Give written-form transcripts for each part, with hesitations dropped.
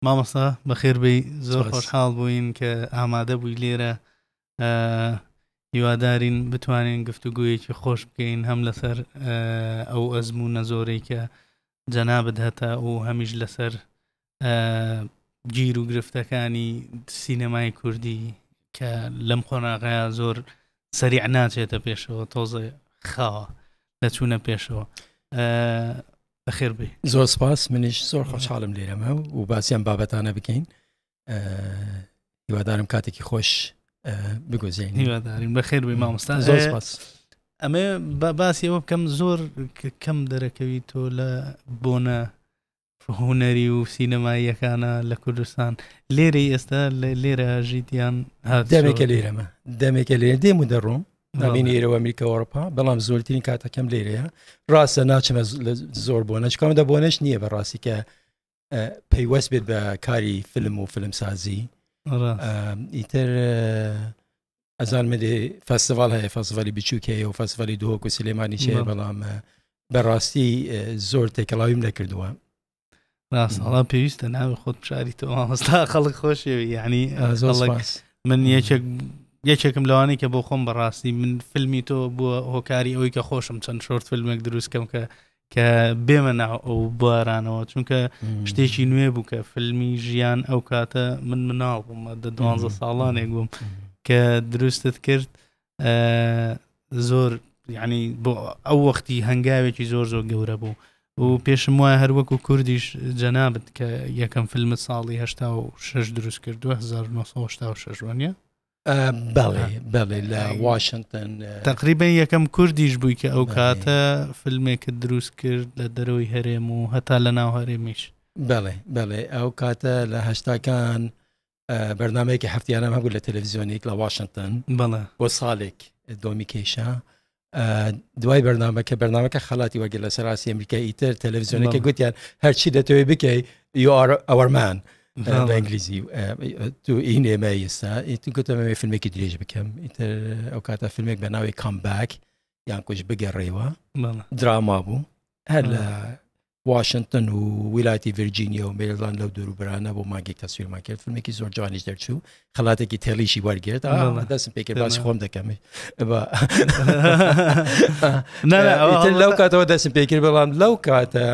مامۆستا بەخێر بێی، زۆر خۆشحاڵ بووین کە ئامادە بووی لێرە. هیوادارین بتوانین گفتوگویەکی خۆش بکەین هەم لەسەر ئەو ئەزموونە زۆرەی کە جەنابت هەتا و هەمیش لەسەر گیر و گرفتەکانی سینەمای کوردی کە لەم قۆناغەیە زۆر سەریع ناچێتە پێشەوە، تۆزێ خاوە لە چوونە پێشەوە. بەخێر بێ. زۆر سپاس، منیش زۆر خۆشحاڵم لێرەمە و باسییان بابەتانە بکەین. هیوادارم کاتێکی خۆش بگوزێن. هیوادارین. بەخێر بێ مامۆستا. زۆر سپاس. ئەمێ باسی ئەوە بکەم، زۆر کەم دەرەکەوی تۆ لە بۆنە هوەری و سینەماییەکانە لە کوردستان. لێرەی ئێستا لێرە ژیتیان؟ دەمێکە لێرەمە، دەمێکە لێ دێم و دەڕۆم نامینی ئێرەوە ئەمریکا ئەوروپا، بەڵام زۆرترین کاتەکەم لێرەیە. ڕاستە ناچمە زۆر بۆ نەچکەم دە بۆنەش نییە بەڕاستی کە پەیوەست بێت بە کاری فیلم و فیلمسازی. ئیتر ئەزان مدێ فەستیڤاڵ هەیە، فەستیڤاڵی بچووک هەیە و فەستیڤاڵی دهۆک و سلێمانی هەیە، بەڵام بەڕاستی زۆر تێکەڵاویم نەکردووە. ڕاستەڵا پێویستە ناوی خۆت بشاریتەوە مامۆستا، خەڵک خۆشیەوی. یعنی من یەکێک یەکێکم لەوانەی کە بۆ خۆم بەڕاستی من فیلمی تۆ بووە هۆکاری ئەوەی کە خۆشم چەند شۆرت فیلمێک دروستکەم کە کە بێمە ناو ئەو بوارانەوە، چونکە شتێکی نوێ بوو کە فیلمی ژیان. ئەو کاتە من مناڵ بووم، دە 12 ساڵانێک بووم کە دروستت کرد. زۆر یعنی بۆ ئەو وەختی هەنگاوێکی زۆر زۆر گەورە بوو و پێشم وایە هەروەکو کوردیش جەنابت کە یەکەم فیلمت ساڵی 86 دروست کرد، 1986 وانە؟ بەڵێ بەڵێ، لە واشنگتن. تقریبا یەکەم کوردیش بووی کە ئەو کاتە فیلمێکت دروست کرد لە دەرەوەی هەرێم و هەتا لە ناو هەرێمیش. بەڵێ بەڵێ، ئەو کاتە لە هەشتاکان بەرنمەیەکی هەفتیانم هەبوو لە تەلەڤزیۆنێک لە واشنگتن. بەڵێ. بۆ ساڵێک دۆمی کێشا. دوای بەرنامەکە، بەرنامەکە خەڵاتی وەگە لە سەراسی ئەمریکا، ئیتر تەلەڤزیۆنەکە گوتیان هەرچی دەتەوێت بکەی you are our man بە ئینگلیزی، تو ئین ئێمە ئێستا. ئیتر گوتم فیلمێکی درێژ بکەم. ئیتر ئەو کاتە فیلمێک بە ناوی کامباک یان کوش بگەڕێەوە، دراما بوو، هەر لە واشنگتن و ویلاتی ڤرجینیا و مێرلاند لەو دووروبرانە بۆ مانگێک تەسویرمان کرد. فیلمێکی زۆر جوانیش دەرچوو، خەڵاتێکی تێڵیشی وەرگرت. دەستم پێکرد، باسی خۆم دەکەم. لەو کاتەوە دەستم پێکرد، بەڵام لەو کاتە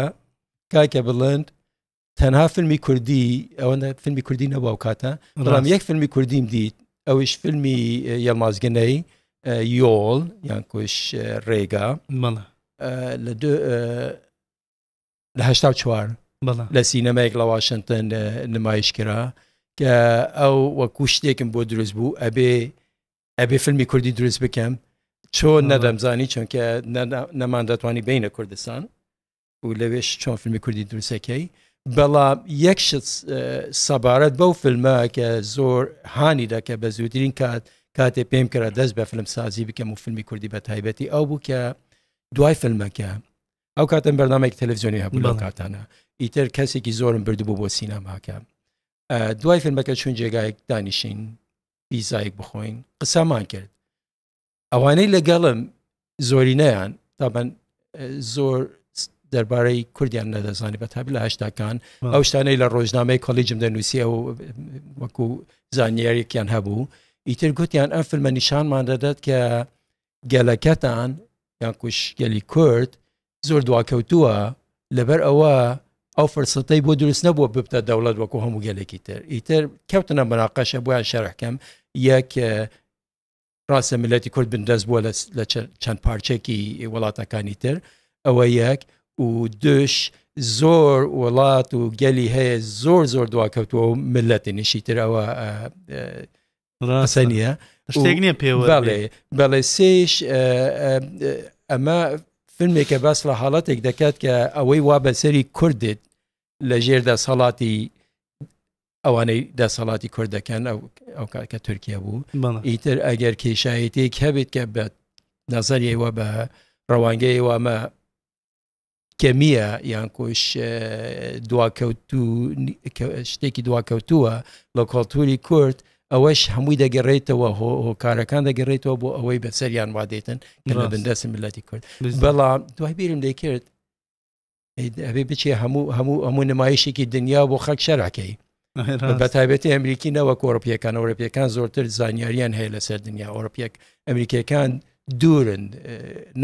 کاکە بڵند تەنها فیلمی کوردی، ئەوەندە فیلمی کوردی نەبوو ئەو کاتە، بەڵام یەک فیلمی کوردیم دیت، ئەویش فیلمی یەڵمازگەنەی یۆڵ یان کوش ڕێگا لە لە 84 لە سینەمایەک لە واشنگتن نمایش کرا، کە ئەو وەکو شتێکم بۆ دروست بوو ئەبێ ئەبێ فیلمی کوردی دروست بکەم. چۆن نەدەمزانی، چونکە نەمان دەتوانی بینە کوردستان و لەوێش چۆن فیلمی کوردی دروستەکەی. بەڵام یەک شت سەبارەت بەو فیلمە کە زۆر هانی دەکە بە زووترین کات کاتێ پێم کرا دەست بە فیلم سازی بکەم و فیلمی کوردی بە تایبەتی، ئەو بوو کە دوای فیلمەکە ئەو کاتم بەرنمێک تەلەڤزیۆنی هەبوو لەو کاتانە، ئیتر کەسێکی زۆرم بردبوو بۆ سینەماکە. دوای فیلمەکە چون جێگایەک دانیشین پیزایەک بخۆین، قسەمان کرد. ئەوانەی لەگەڵم زۆرینەیان تابەن زۆر دەربارەی کوردیان نەدەزانی، بە تابی لە هەشتاکان. ئەو شتانەی لە ڕۆژنامەی کۆلیجم دەنووسی ئەو وەکو زانیاریەکیان هەبوو. ئیتر گوتیان ئەم فیلمە نیشانمان دەدات کە گەلەکەتان یان کوش گەلی کورد زۆر دواکەوتووە، لەبەر ئەوە ئەو فرسەتەی بۆ دروست نەبووە ببتە دەوڵەت وەکو هەموو گەلێکی تر. ئیتر کەوتنە مناقەشە، بۆیان شەرحکەم. یەک ڕاستە ملەتی کورد بندەست بووە لە چەند پارچێکی وڵاتەکانی تر، ئەوە یەک، و دوش زۆر وڵات و گەلی هەیە زۆر زۆر دواکەوتووە و ملەتی نیشی تر، ئەوە قسە نییە، شتێک نییە پێوە. بەڵێ بەڵێ. سێش ئەمە فیلمێکە باس لە حاڵەتێک دەکات کە ئەوەی وا بەسەری کورد دێت لە ژێر دەسەڵاتی ئەوانەی دەسەڵاتی کورد دەکەن، ئەو کە تورکیا بوو. ئیتر ئەگەر کێشایەتێک هەبێت کە بە نظریەوە بە ڕەوانگەی وامە کەمیە یان کۆش دواکەوتو، شتێکی دواکەوتووە لە کۆلتوری کورد، ئەوەش هەمووی دەگەڕێتەوە، هۆکارەکان دەگەڕێتەوە بۆ ئەوەی بەسەریان وادێتن کە لە بندەستی ملەتی کورد. بەڵام دوای بیرم دەکرد ئەبێ بچێ هەموو هەموو هەموو نمایشێکی دنیا بۆ خەک شەرعکەی. بە تایبەتی ئەمریکی نەوەک ئۆرۆپیەکان ئەوروپیەکان زۆرتر زانیاریان هەیە لەسەر دنیا ئۆرۆپیەک ئەمریکیەکان دوورن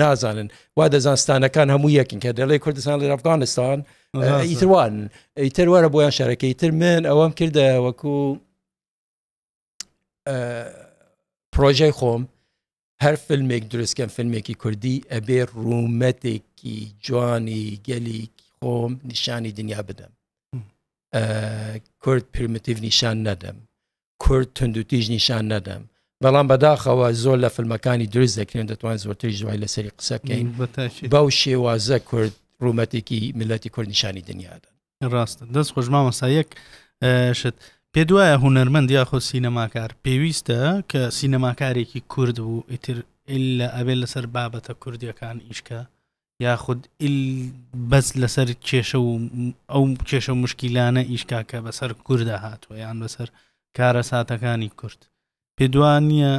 نازانن وا دەزانستانەکان هەموو یەکن کە دەڵێ کوردستان لە ئەفغانستان ئیتروان ئیتر وەرە بۆیان شارەکەی تر من ئەوەم کردە وەکو پرۆژەی خۆم هەر فیلمێک دروستکەم فیلمێکی کوردی ئەبێ ڕوومەتێکی جوانی گەلی خۆم نیشانی دنیا بدەم کورد پرمیتیv نیشان نەدەم کورد توندوتیژ نیشان نەدەم بەڵام بەداخەوە زۆر لە فیلمەکانی دروست دەکرێن دەتوان زۆرتری دوای لەسەری قسە بکەین بەو شێوازە کورد ڕوومەتێکی میلەتی کورد نیشانی دنیادا ڕاستە دەست خۆش مامۆستا یەک شت پێ دوایە هونەرمەند یاخۆ سینەماکار پێویستە کە سینەماکارێکی کورد بوو ئیتر ئللا ئەبێت لەسەر بابەتە کوردیەکان ئیشکە یاخود بەس لەسەر کێشە و ئەو کێشە و مشکیلانە ئیشکا کە بەسەر کووردا هاتووە یان بەسەر کارەساتەکانی کورد پێ دوا نییە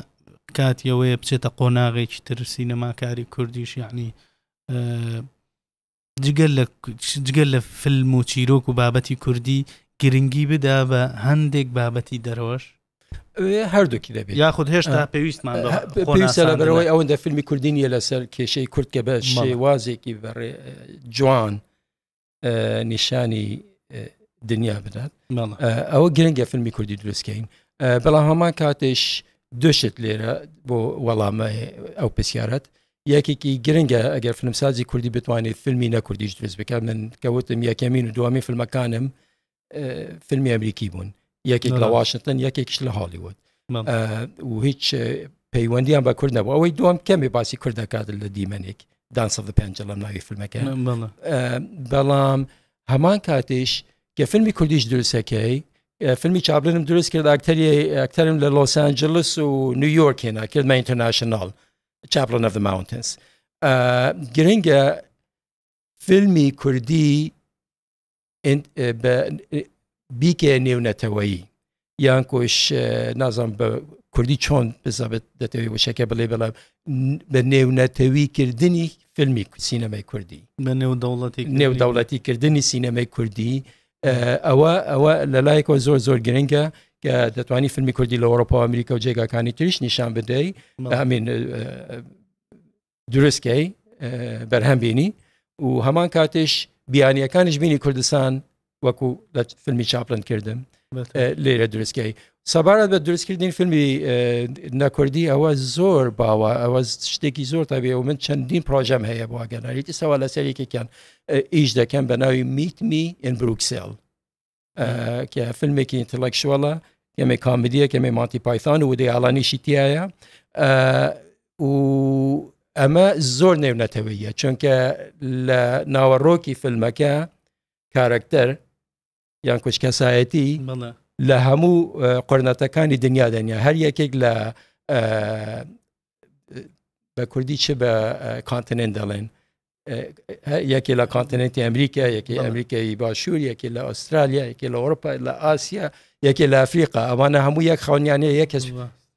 کاتیەوەیە بچێتە قۆناغێکی تر سینەماکاری کوردیش یعنی جگە لە جگە لە فیلم و چیرۆک و بابەتی کوردی گرنگی بدا بە هەندێک بابەتی دەرەوەش هەردووکی دەبێت یاخود هێشتا پێویستمان پێویستە لەبەرەوەی ئەوەندە فیلمی کوردی نیە لەسەر کێشەی کورد کە بە شێوازێکی بەڕێ جوان نیشانی دنیا بدات ئەوە گرنگە فیلمی کوردی دروستکەین بەڵام هەمان کاتێش دوشت لێرە بۆ وەڵامە ئەو پرسیارەت یەکێکی گرنگە ئەگەر فیلمسازی کوردی بتوانێت فیلمی نەکوردیش دروست بکات من کەوتم یەکەمین و دومی فیلمەکانم فیلمی ئەمریکی بوون یەکێک لە واشنگتن یەکێکش لە هالیوود و هیچ پەیوەندیان بە کورد نەبوو ئەوەی دوم کەمێ باسی کورد دەکات لە دیمەنێک Dance of Pendulum ناوی فیلمەکە بەڵام هەمان کاتیش کە فیلمی کوردیش دروستەکەی فیلمی چاپلنم دروست کرد ئاکتەری ئەکتەرم لە لۆس ئەنجلس و نیویۆرک هێنا کردمە international Chaplin of the Mountains گرنگە فیلمی کوردی بیکێ نێونەتەوەیی یان کۆش نازانم بە کوردی چۆن بزابێت دەتەوێت وشەکە بڵێ بەڵام بە نێونەتەوی کردنی فیلمی سینەمای کوردی بە نێودەوڵەتی نێودەوڵەتی کردنی سینەمای کوردی ئەوە ئەوە لە لایەکەوە زۆر زۆر گرنگە کە دەتوانی فیلمی کوردی لە ئەوروپا و ئەمریکا و جێگاکانی تریش نیشان بدەی ئەمین دروستکەی بەرهەم بینی و هەمان کاتیش بیانیەکانیش بینی کوردستان وەکو لە فیلمی چاپلن کردم لێرە دروستکەی سەبارەت بە دروستکردنی فیلمی نەکوردی ئەوە زۆر باوە ئەوە شتێکی زۆر تابێ و من چەندین پرۆژەم هەیە بۆ ئەگەناریتی سەوا لەسەر یەکێکیان ئیش دەکەم بە ناوی Meet Me in Bruxelles کە فیلمێکی intellectual ە کەمێک کامیدیە کەمێ مانتی پایثان و دەیاڵانیشی تایە و ئەمە زۆر نێونەتەوەیە چونکە لە ناوەڕۆکی فیلمەکە کارەکتەر یان کوچکەسایەتی لە هەموو قۆرنەتەکانی دنیا دەنیا هەر یەکێک لە بە کوردی چ بە continent دەڵێن یەکێ لە continent ی ئەمریکا یەکی ئەمریکای باشوور یەکێ لە ئوسترالیا یەکێ لە ئەوروپا لە ئاسیا یەکێ لە ئەفریقا ئەوانە هەموو یەک خەونیانە یەک کەس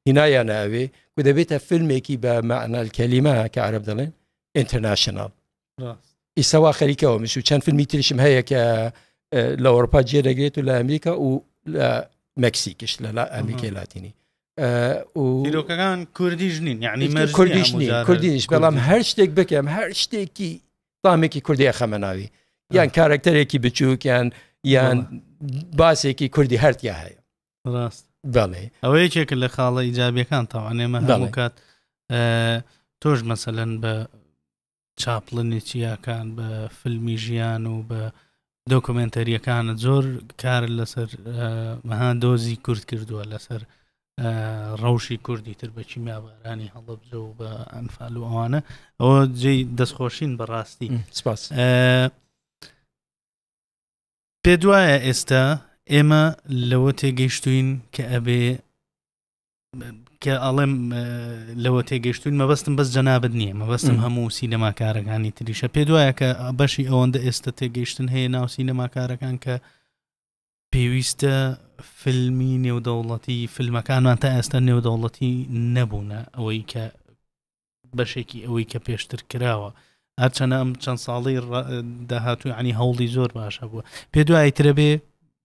هینایانە ئەوێ و دەبێتە فیلمێکی بە معنى الكلمة کە عرب دەڵێن international ئیسەوا خەریکەوە مش و چەند فیلمی تریشم هەیە کە لە ئەوروپا جێ دەگرێت و لە ئەمریکا و لە مەکسیکش لە ئەمریکای لاتینی چیرۆکەکان کوردیش نین یعنی کوردیش نین کوردیش بەڵام هەر شتێک بکەم هەر شتێکی تامێکی کوردی خەمە ناوی یان کارکتەرێکی بچووک یان یان باسێکی کوردی هەرتیا هەیە ڕاست بەڵێ ئەوە یەکێک لە خاڵە ئیجابیەکان تاوانێمە هەموو کات تۆش مەسەلەن بە چاپڵنی چیاکان بە فیلمی ژیان و بە دۆکۆمێنتەریەکانە زۆر کار لەسەر مەها دۆزی کورد کردووە لەسەر ڕەوشی کوردی تر بە کیمیابارانی هەڵبجە و بە ئەنفال و ئەوانە ئەوە جێی دەستخۆشین بەڕاستی سپاس پێ دوایە ئێستا ئێمە لەوە تێگەیشتوین کە ئەبێ کە ئەڵێم لەوە تێگەشتون مەبەستم بەس جەنابەت نییە مەبەستم هەموو سینەماکارەکانی تریشە پێ دوایە کە بەشی ئەوەندە ئێستا تێگەیشتن هەیە ناو سینەماکارەکان کە پێویستە فیلمی نێودەوڵەتی فیلمەکانمان تا ئێستا نێودەوڵەتی نەبوونە ئەوەی کە بەشێکی ئەوەی کە پێشتر کراوە هەرچەنە ئەم چەند ساڵی داهاتوو عنی هەوڵی زۆر باشە بووە پێ دوای ترە بێ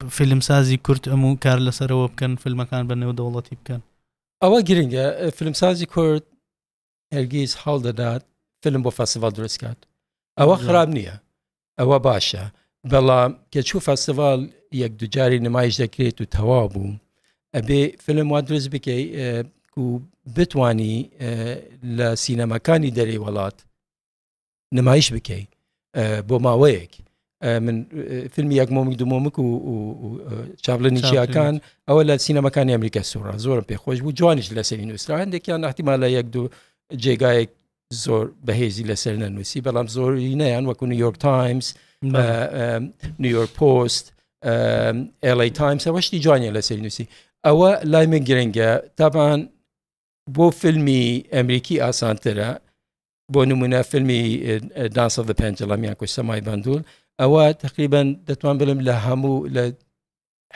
فیلمسازی کورد ئەم و کار لەسەرەوە بکەن فیلمەکان بە نێودەوڵەتی بکەن؟ ئەوە گرنگە فیلمسازی کورد هەرگیز هەڵ دەدات فیلم بۆ فەستیڤاڵ دروست کات ئەوە خراپ نییە ئەوە باشە بەڵام کە چوو فەستیڤاڵ یەک دوجاری نمایش دەکرێت و تەواو بوو ئەبێ فیلم وا دروست بکەی و بتانی لە سینەماکانی دەری وڵات نمایش بکەی بۆ ماوەیەک من فیلمی یەک مۆمک دوو مۆمک و چاپلنی چیاکان ئەوە لە سینەمەکانی ئەمریکا سوڕا زۆرم پێخۆش بوو جوانیش لەسەری نووسرا هەندێکیان احتیمال لە یەک دوو جێگایەک زۆر بەهێزی لەسەر نەنووسی بەڵام زۆرینەیان وەکو نیویۆرک تایمز نیویۆرک پۆست ئێڵی تایمز ئەوە شتی جوانیان لەسەر نووسی ئەوە لای من گرنگە تابان بۆ فیلمی ئەمریکی ئاسانترە بۆ نمونە فیلمی دانس of the Pendulum یان کوی سەمای بەندول ئەوە تقریبا دەتوان بڵێم لە هەموو لە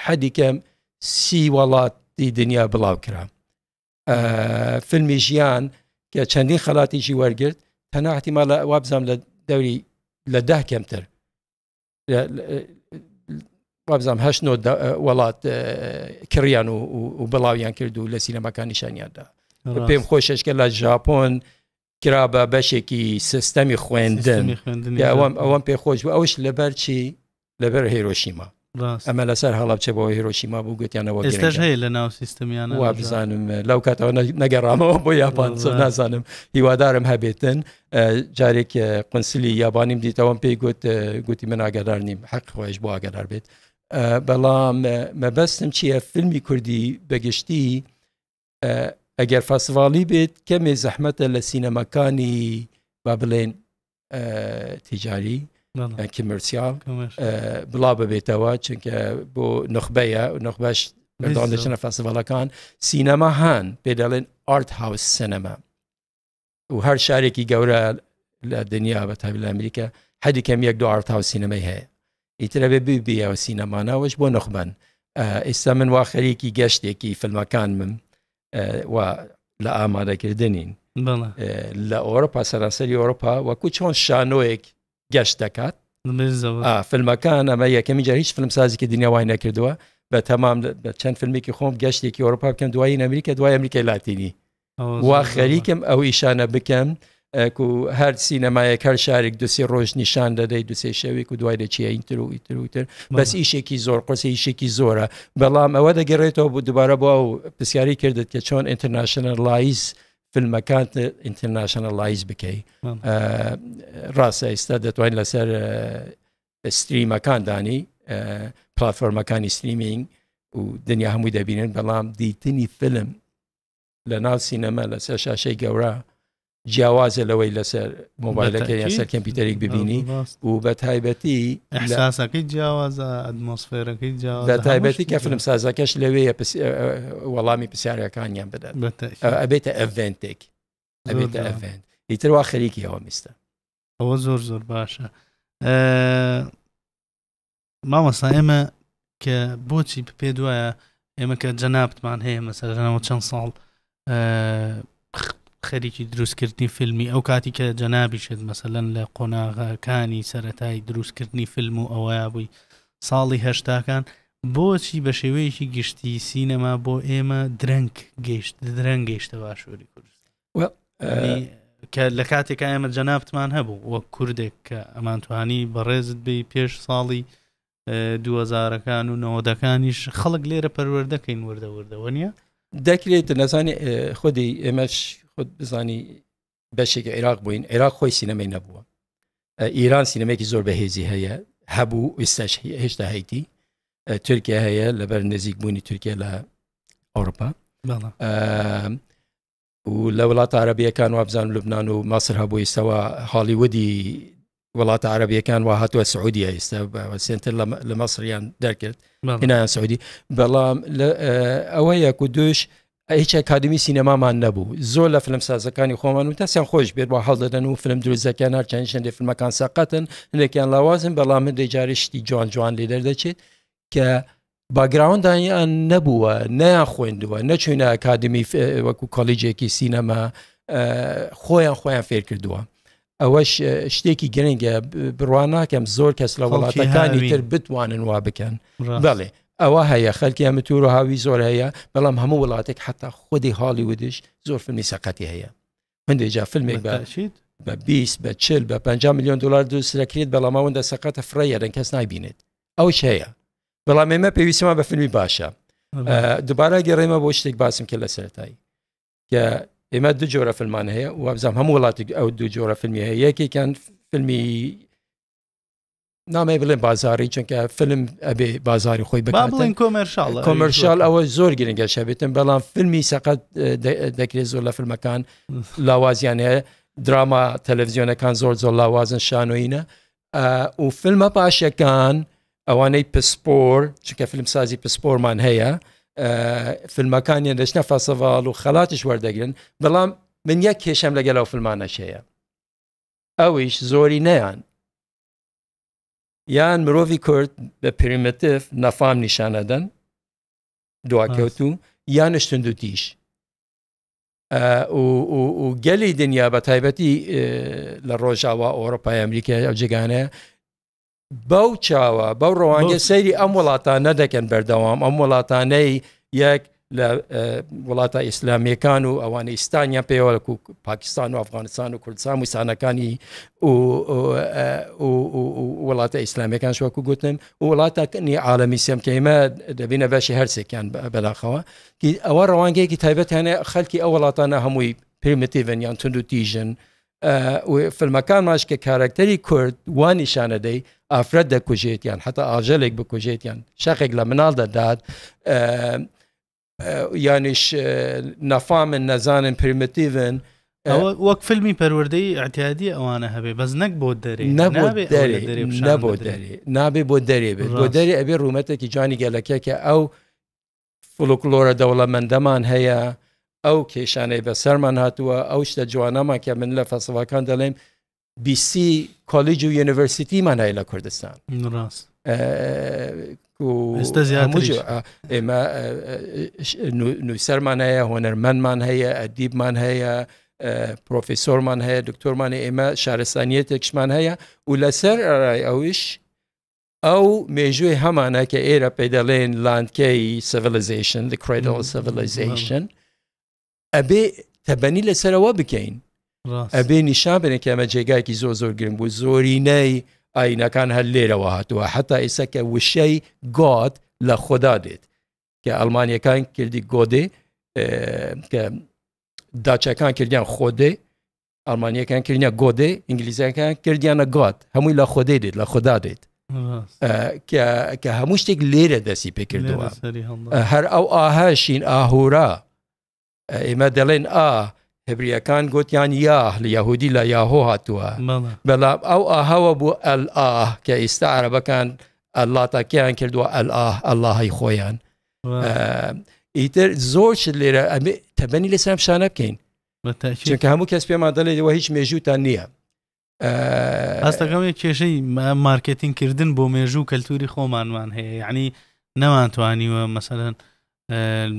حەدی کەم سی وڵاتی دنیا بڵاو کرا فیلمی ژیان کە چەندین خەڵاتیشی وەرگرت تەنها احتیمالە وابزانم لە دەوری لە ده کەمتر وابزانام هەشت نۆ وڵات کڕیان و بڵاویان کرد و لە سینەماکان نیشانیاندا پێم خۆشەشکە لە ژاپۆن کرا بە بەشێکی سیستەمی خوێندن ئەوەم ئەوەم پێخۆش بوو ئەوش لەبەر چی لەبەر هێرۆشیما ئەمە لەسەر هەڵبچە بۆ هێرۆشیما بوو گوتیانەوە ئێستاش هەیە لە ناو سیستمیانە وا بزانم لەو کاتەوە نەگەڕامەوە بۆ یاپان نازانم هیوادارم هەبێتن جارێک قنسلی یابانیم دیتەوەم پێی گوت گوتی من ئاگادار نیم حەق خۆش بۆ ئاگادار بێت بەڵام مەبەستم چییە فیلمی کوردی بەگشتی ئەگەر فەسڤاڵی بێت کەمێ زەحمەتە لە سینەماکانی با بڵێن تیجاری کمرسیال بڵاو ببێتەوە چونکە بۆ نخبەیە نخبەش بەردەوام دەچنە فەسڤاڵەکان سینەما هەن پێ دەڵێن ئارت هاوس سینەما و هەر شارێکی گەورە لە دنیا بە تایبەت لە ئەمریکا حەدی کەم یەک دوو ئارت هاوس سینەمای هەیە ئیتر ئەبێ ببیەوە سینەمانەوەش بۆ نخبەن ئێستا من وا خەریکی گەشتێکی فیلمەکانمم و لە ئامادەکردنین لە ئەوروپا سەرانسەری ئەوروپا وەکو چۆن شانۆیەک گەشت دەکات فیلمەکان ئەمە یەکەمی جار هیچ فیلمسازێکی دنیا وای نەکردووە بە تەمام بە چەند فیلمێکی خۆم گەشتێکی ئەوروپا بکەم دوایی ئەمریکا دوای ئەمریکای لاتینی وا خەریکم ئەو ئیشانە بکەم و هەر سینەمایەک هەر شارێک دوسێ ڕۆژ نیشان دەدەی دوسێ شەوێک و دوای دەچیە ئینتر و ئیتر و تر بەس ئیشێکی زۆر قورسە ئیشێکی زۆرە بەڵام ئەوە دەگەڕێتەوە بۆ دووبارە بۆ ئەو پرسیاری کردت کە چۆن internationalize فیلمەکان internationalize بکەی ڕاستە ئێستا دەتوانین لەسەر stream ەکان دانی پلاتفۆرمەکانی streaming و دنیا هەمووی دەبینن بەڵام دیتنی فیلم لە ناو سینەما لەسەر شاشەی گەورە جیاوازە لەوەی لەسەر مۆبایلەکە یان سەر کەمپیوتەرێک ببینی و بە تایبەتی ئەحساسەکەی جیاوازە ئەتمۆسفێرەکەی جیاوازە بە تایبەتی کە فیلم سازەکەش لەوەیە وەڵامی پرسیارەکانیان بدات ئەبێتە event ێک ئەبێتە event ئیتر وا خەریکی ئەوە میستە ئەوە زۆر زۆر باشە مامۆستا ئێمە کە بۆچی پێ دوایە ئێمە کە جەنابتمان هەیە مەسەرەوە چەند ساڵ خەریکی دروستکردنی فیلمی ئەو کاتی کە جەنابیشت مەسەلەن لە قۆناغەکانی سەتای دروستکردنی فیلم و ئەوەیە بووی ساڵی هەشتاکان بۆچی بە شێوەیەکی گشتی سینەما بۆ ئێمە درەنگ گەیشت درەنگ گەیشتە باشووری کوردستان کە لە کاتێکا ئێمە جەنابتمان هەبوو وەک کوردێک کە ئەمانتوانی بەڕێزت بی پێش ساڵی دووەزارەکان و نەوەدەکانیش خەڵک لێرە پەروەردەکەین وردە وردەوە نیە دەکرێت نەزانی خودی ئێمەش خود بزانی بەشێکی عێراق بووین عێراق خۆی سینەمەی نەبووە ئیران سینەمێکی زۆر بەهێزی هەیە هەبوو ئێستاش هێشتا هەیتی تورکیا هەیە لەبەر نزیک بوونی تورکیا لە ئەوروپا و لە وڵاتە عربیەکان وابزانم لوبناان و ماسر هەبوو ئیستەوە هالیوودی وڵاتە عربیەکان وا هاتووە سعودیە ئێستا سنتەر لە مەسریان دەرکرد هینایان سعودی بەڵام ئەوە یەک و دوش هیچ ئەکادمی سینەمامان نەبوو زۆر لە فیلم سازەکانی خۆمان و تاسیان خۆش بێت بۆ هەڵ دەدەن و فیلم دروستەکان هەرچەند هەندێک فیلمەکان سەقەتن هەندێکیان لاوازن بەڵام هەندێک جاری شتی جوان جوان لێ دەردەچێت کە باگراوندانیان نەبووە نەیان خوێندووە نەچوینە ئەکادمی وەکو کۆلیجێکی سینەما خۆیان خۆیان فێر کردووە. ئەوەش شتێکی گرنگە بڕوا ناکەم زۆر کەس لە وڵاتەکانی تر بتوانن وا بکەن بەڵێ ئەوە هەیە خەلکی ئەمە تور و هاوی زۆر هەیە بەڵام هەموو وڵاتێک حتا خودی هاڵی ودش زۆر فیلمی سەقەتی هەیە هەندێک جا فیلمێک بە بە 20 بە 40 بە 50 میلیۆن دلار دروست دەکرێت بەڵام ئەوەندە سەقەتە فڕێیەرن کەس نایبینێت ئەوش هەیە بەڵام ئێمە پێویستمان بە فیلمی باشە دوبارە گەڕێمە بۆ شتێک باسم کرد لە سەرەتایی کە ئێمە دوو جۆرە فیلمان هەیە وابزانام هەموو وڵاتێک ئەو دوو جۆرە فیلمی هەیە یەکێکیان فیلمی نامەی بڵێن بازاری چونکە فیلم ئەبێ بازاری خۆی بڵێن commercial. commercial ئەوە زۆر گرنگە شەبێتن بەڵام فیلمی سەقەت دەکرێت زۆر لە فیلمەکان لاوازیان هەیە دراما تەلەڤزیۆنەکان زۆر زۆر لاوازن شانۆینە و فیلمە باشەکان ئەوانەی پسپۆر چونکە فیلمسازی پسپۆرمان هەیە فیلمەکانیان دەچنە فەسەڤاڵ و خەڵاتیش وەردەگرن بەڵام من یەک کێشەم لەگەل ئەو فیلمانەش هەیە ئەویش زۆری نەیان یان مرۆڤی کورد بە primitive نەفام نیشانەدەن دواکەوتوو یانش توندوتیش و گەلی دنیا بە تایبەتی لە ڕۆژاوا ئەوروپای ئەمریکای ئەو جێگانەیە بەو چاوە بەو ڕەوانگە سەیری ئەم وڵاتانە دەکەن بەردەوام ئەم وڵاتانەی یەک لە وڵاتە ئیسلامیەکان و ئەوانە ئیستانیان پێوەکو پاکستان و ئەفغانستان و کوردستان و سانەکانی وڵاتە ئیسلامیەکان شوەکو گوتن و وڵاتەکانی عالمی سێم کە ئێمە دەبینە بەشی هەرسێکیان بەداخەوە ئەوە ڕەوانگەیەکی تایبەت هەنێ خەلکی ئەو وڵاتانە هەمووی primitive ن یان تونند و تیژن فیلمەکانماش کە کارکتەری کورد وا نیشانەدەی ئافرەت دەکوژێت یان حتا ئاژەلێک بکوژێت یان شەقێک لە مناڵ دەدات یانیش نەفامن نەزانن primitive ن وەک فیلمی پەروەردەی ئەعتیادی ئەوانە هەبێ بەس نەک بۆ دەرێ نەبۆ دەرێ نابێ بۆ دەرێ بێت بۆ دەرێ ئەبێ ڕوومەتێکی جوانی گەلەکە کە ئەو فلوکلۆرە دەوڵەمەندەمان هەیە ئەو کێشانەی بەسەرمان هاتووە ئەو شتە جوانەمان کە من لە فەسڵەکان دەڵێم بیسی کۆلیج و university مان هەیە لە کوردستان ڕاست ئێمە نووسەرمان هەیە هۆنەرمەندمان هەیە ئەدیبمان هەیە پرۆفیسۆرمان هەیە دکتۆرمان ئێمە شارستانیەتێکشمان هەیە و لەسەر ئەرای ئەوش ئەو مێژووی هەمانە کە ئێرە پێی دەڵێن لاندکەی civilization the cradle of civilization ئەبێ تەبەنی لەسەرەوە بکەین ئەبێ نیشان بنێن کە ئەمە جێگایکی زۆر زۆر گرنگ بوو زۆرینەی ئاینەکان هەر لێرەوە هاتووە حتا ئێستا کە وشەی God لە خۆدا دێت کە ئەڵمانیەکان کردی گۆدێ کە داچەکان کردیان خۆدێ ئەڵمانیەکان کردیان گۆدێ ئینگلیزیەکان کردیانە God هەمووی لە خۆدێ دێت لە خۆدا دێت کە هەموو شتێک لێرە دەستی پێکردووە هەر ئەو ئاهاشین ئاهورا ئێمە دەڵێن ئا هبریەکان گوتیان یا لە یahودی لە یاهۆ هاتووە بەڵام ئەو ئاهەوە بوو ئەل ئاه کە ئێستا عربەکان ئەلاتەکەیان کردووە ئەل ئاه ئەلهی خۆیان ئیتر زۆر شت لێرە ئەمێ تەبەنی لەسەر شانە بکەین چونکە هەموو کەس پێمان دەڵێت وە هیچ مێژووتان نییە. هەستەکەم یە کێشەی مارکێتینگ کردن بۆ مێژوو و کەلتوری خۆمانمان هەیە یعنی نەمانتوانیوە مەسەلەن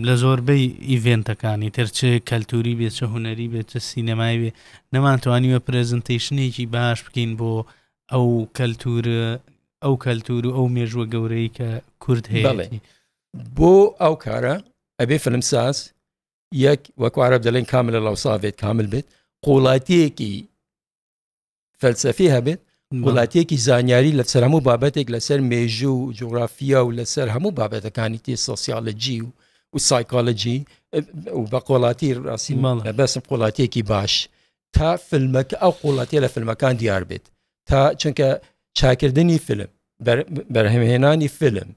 لە زۆربەی event ەکانی تر چ کەلتوری بێت چ هونەری بێت چ سینەمای بێ نەمانتوانیوە presentation ێکی باش بکەین بۆ ئەو کەلتور ئەو کەلتور و ئەو مێژووە گەورەی کە کورد هەیە بۆ ئەو کارە ئەبێ فیلمساز یەک وەکو عرب دەڵێن کامل الاوصاف بێت کامل بێت قوڵاتیەکی فەلسەفی هەبێت وڵاتیەکی زانیاری لەسەر هەموو بابەتێک لەسەر مێژوو و جوگرافیا و لەسەر هەموو بابەتەکانی تێ سۆسیالۆجی و و سایکۆلۆجی و بە قۆڵاتی ڕاستی ماڵ بەسم قۆڵاتیەکی باش تا فیلمەکە ئەو قوڵاتیە لە فیلمەکان دیار بێت تا چونکە چاکردنی فیلم بەرهەمهێنانی فیلم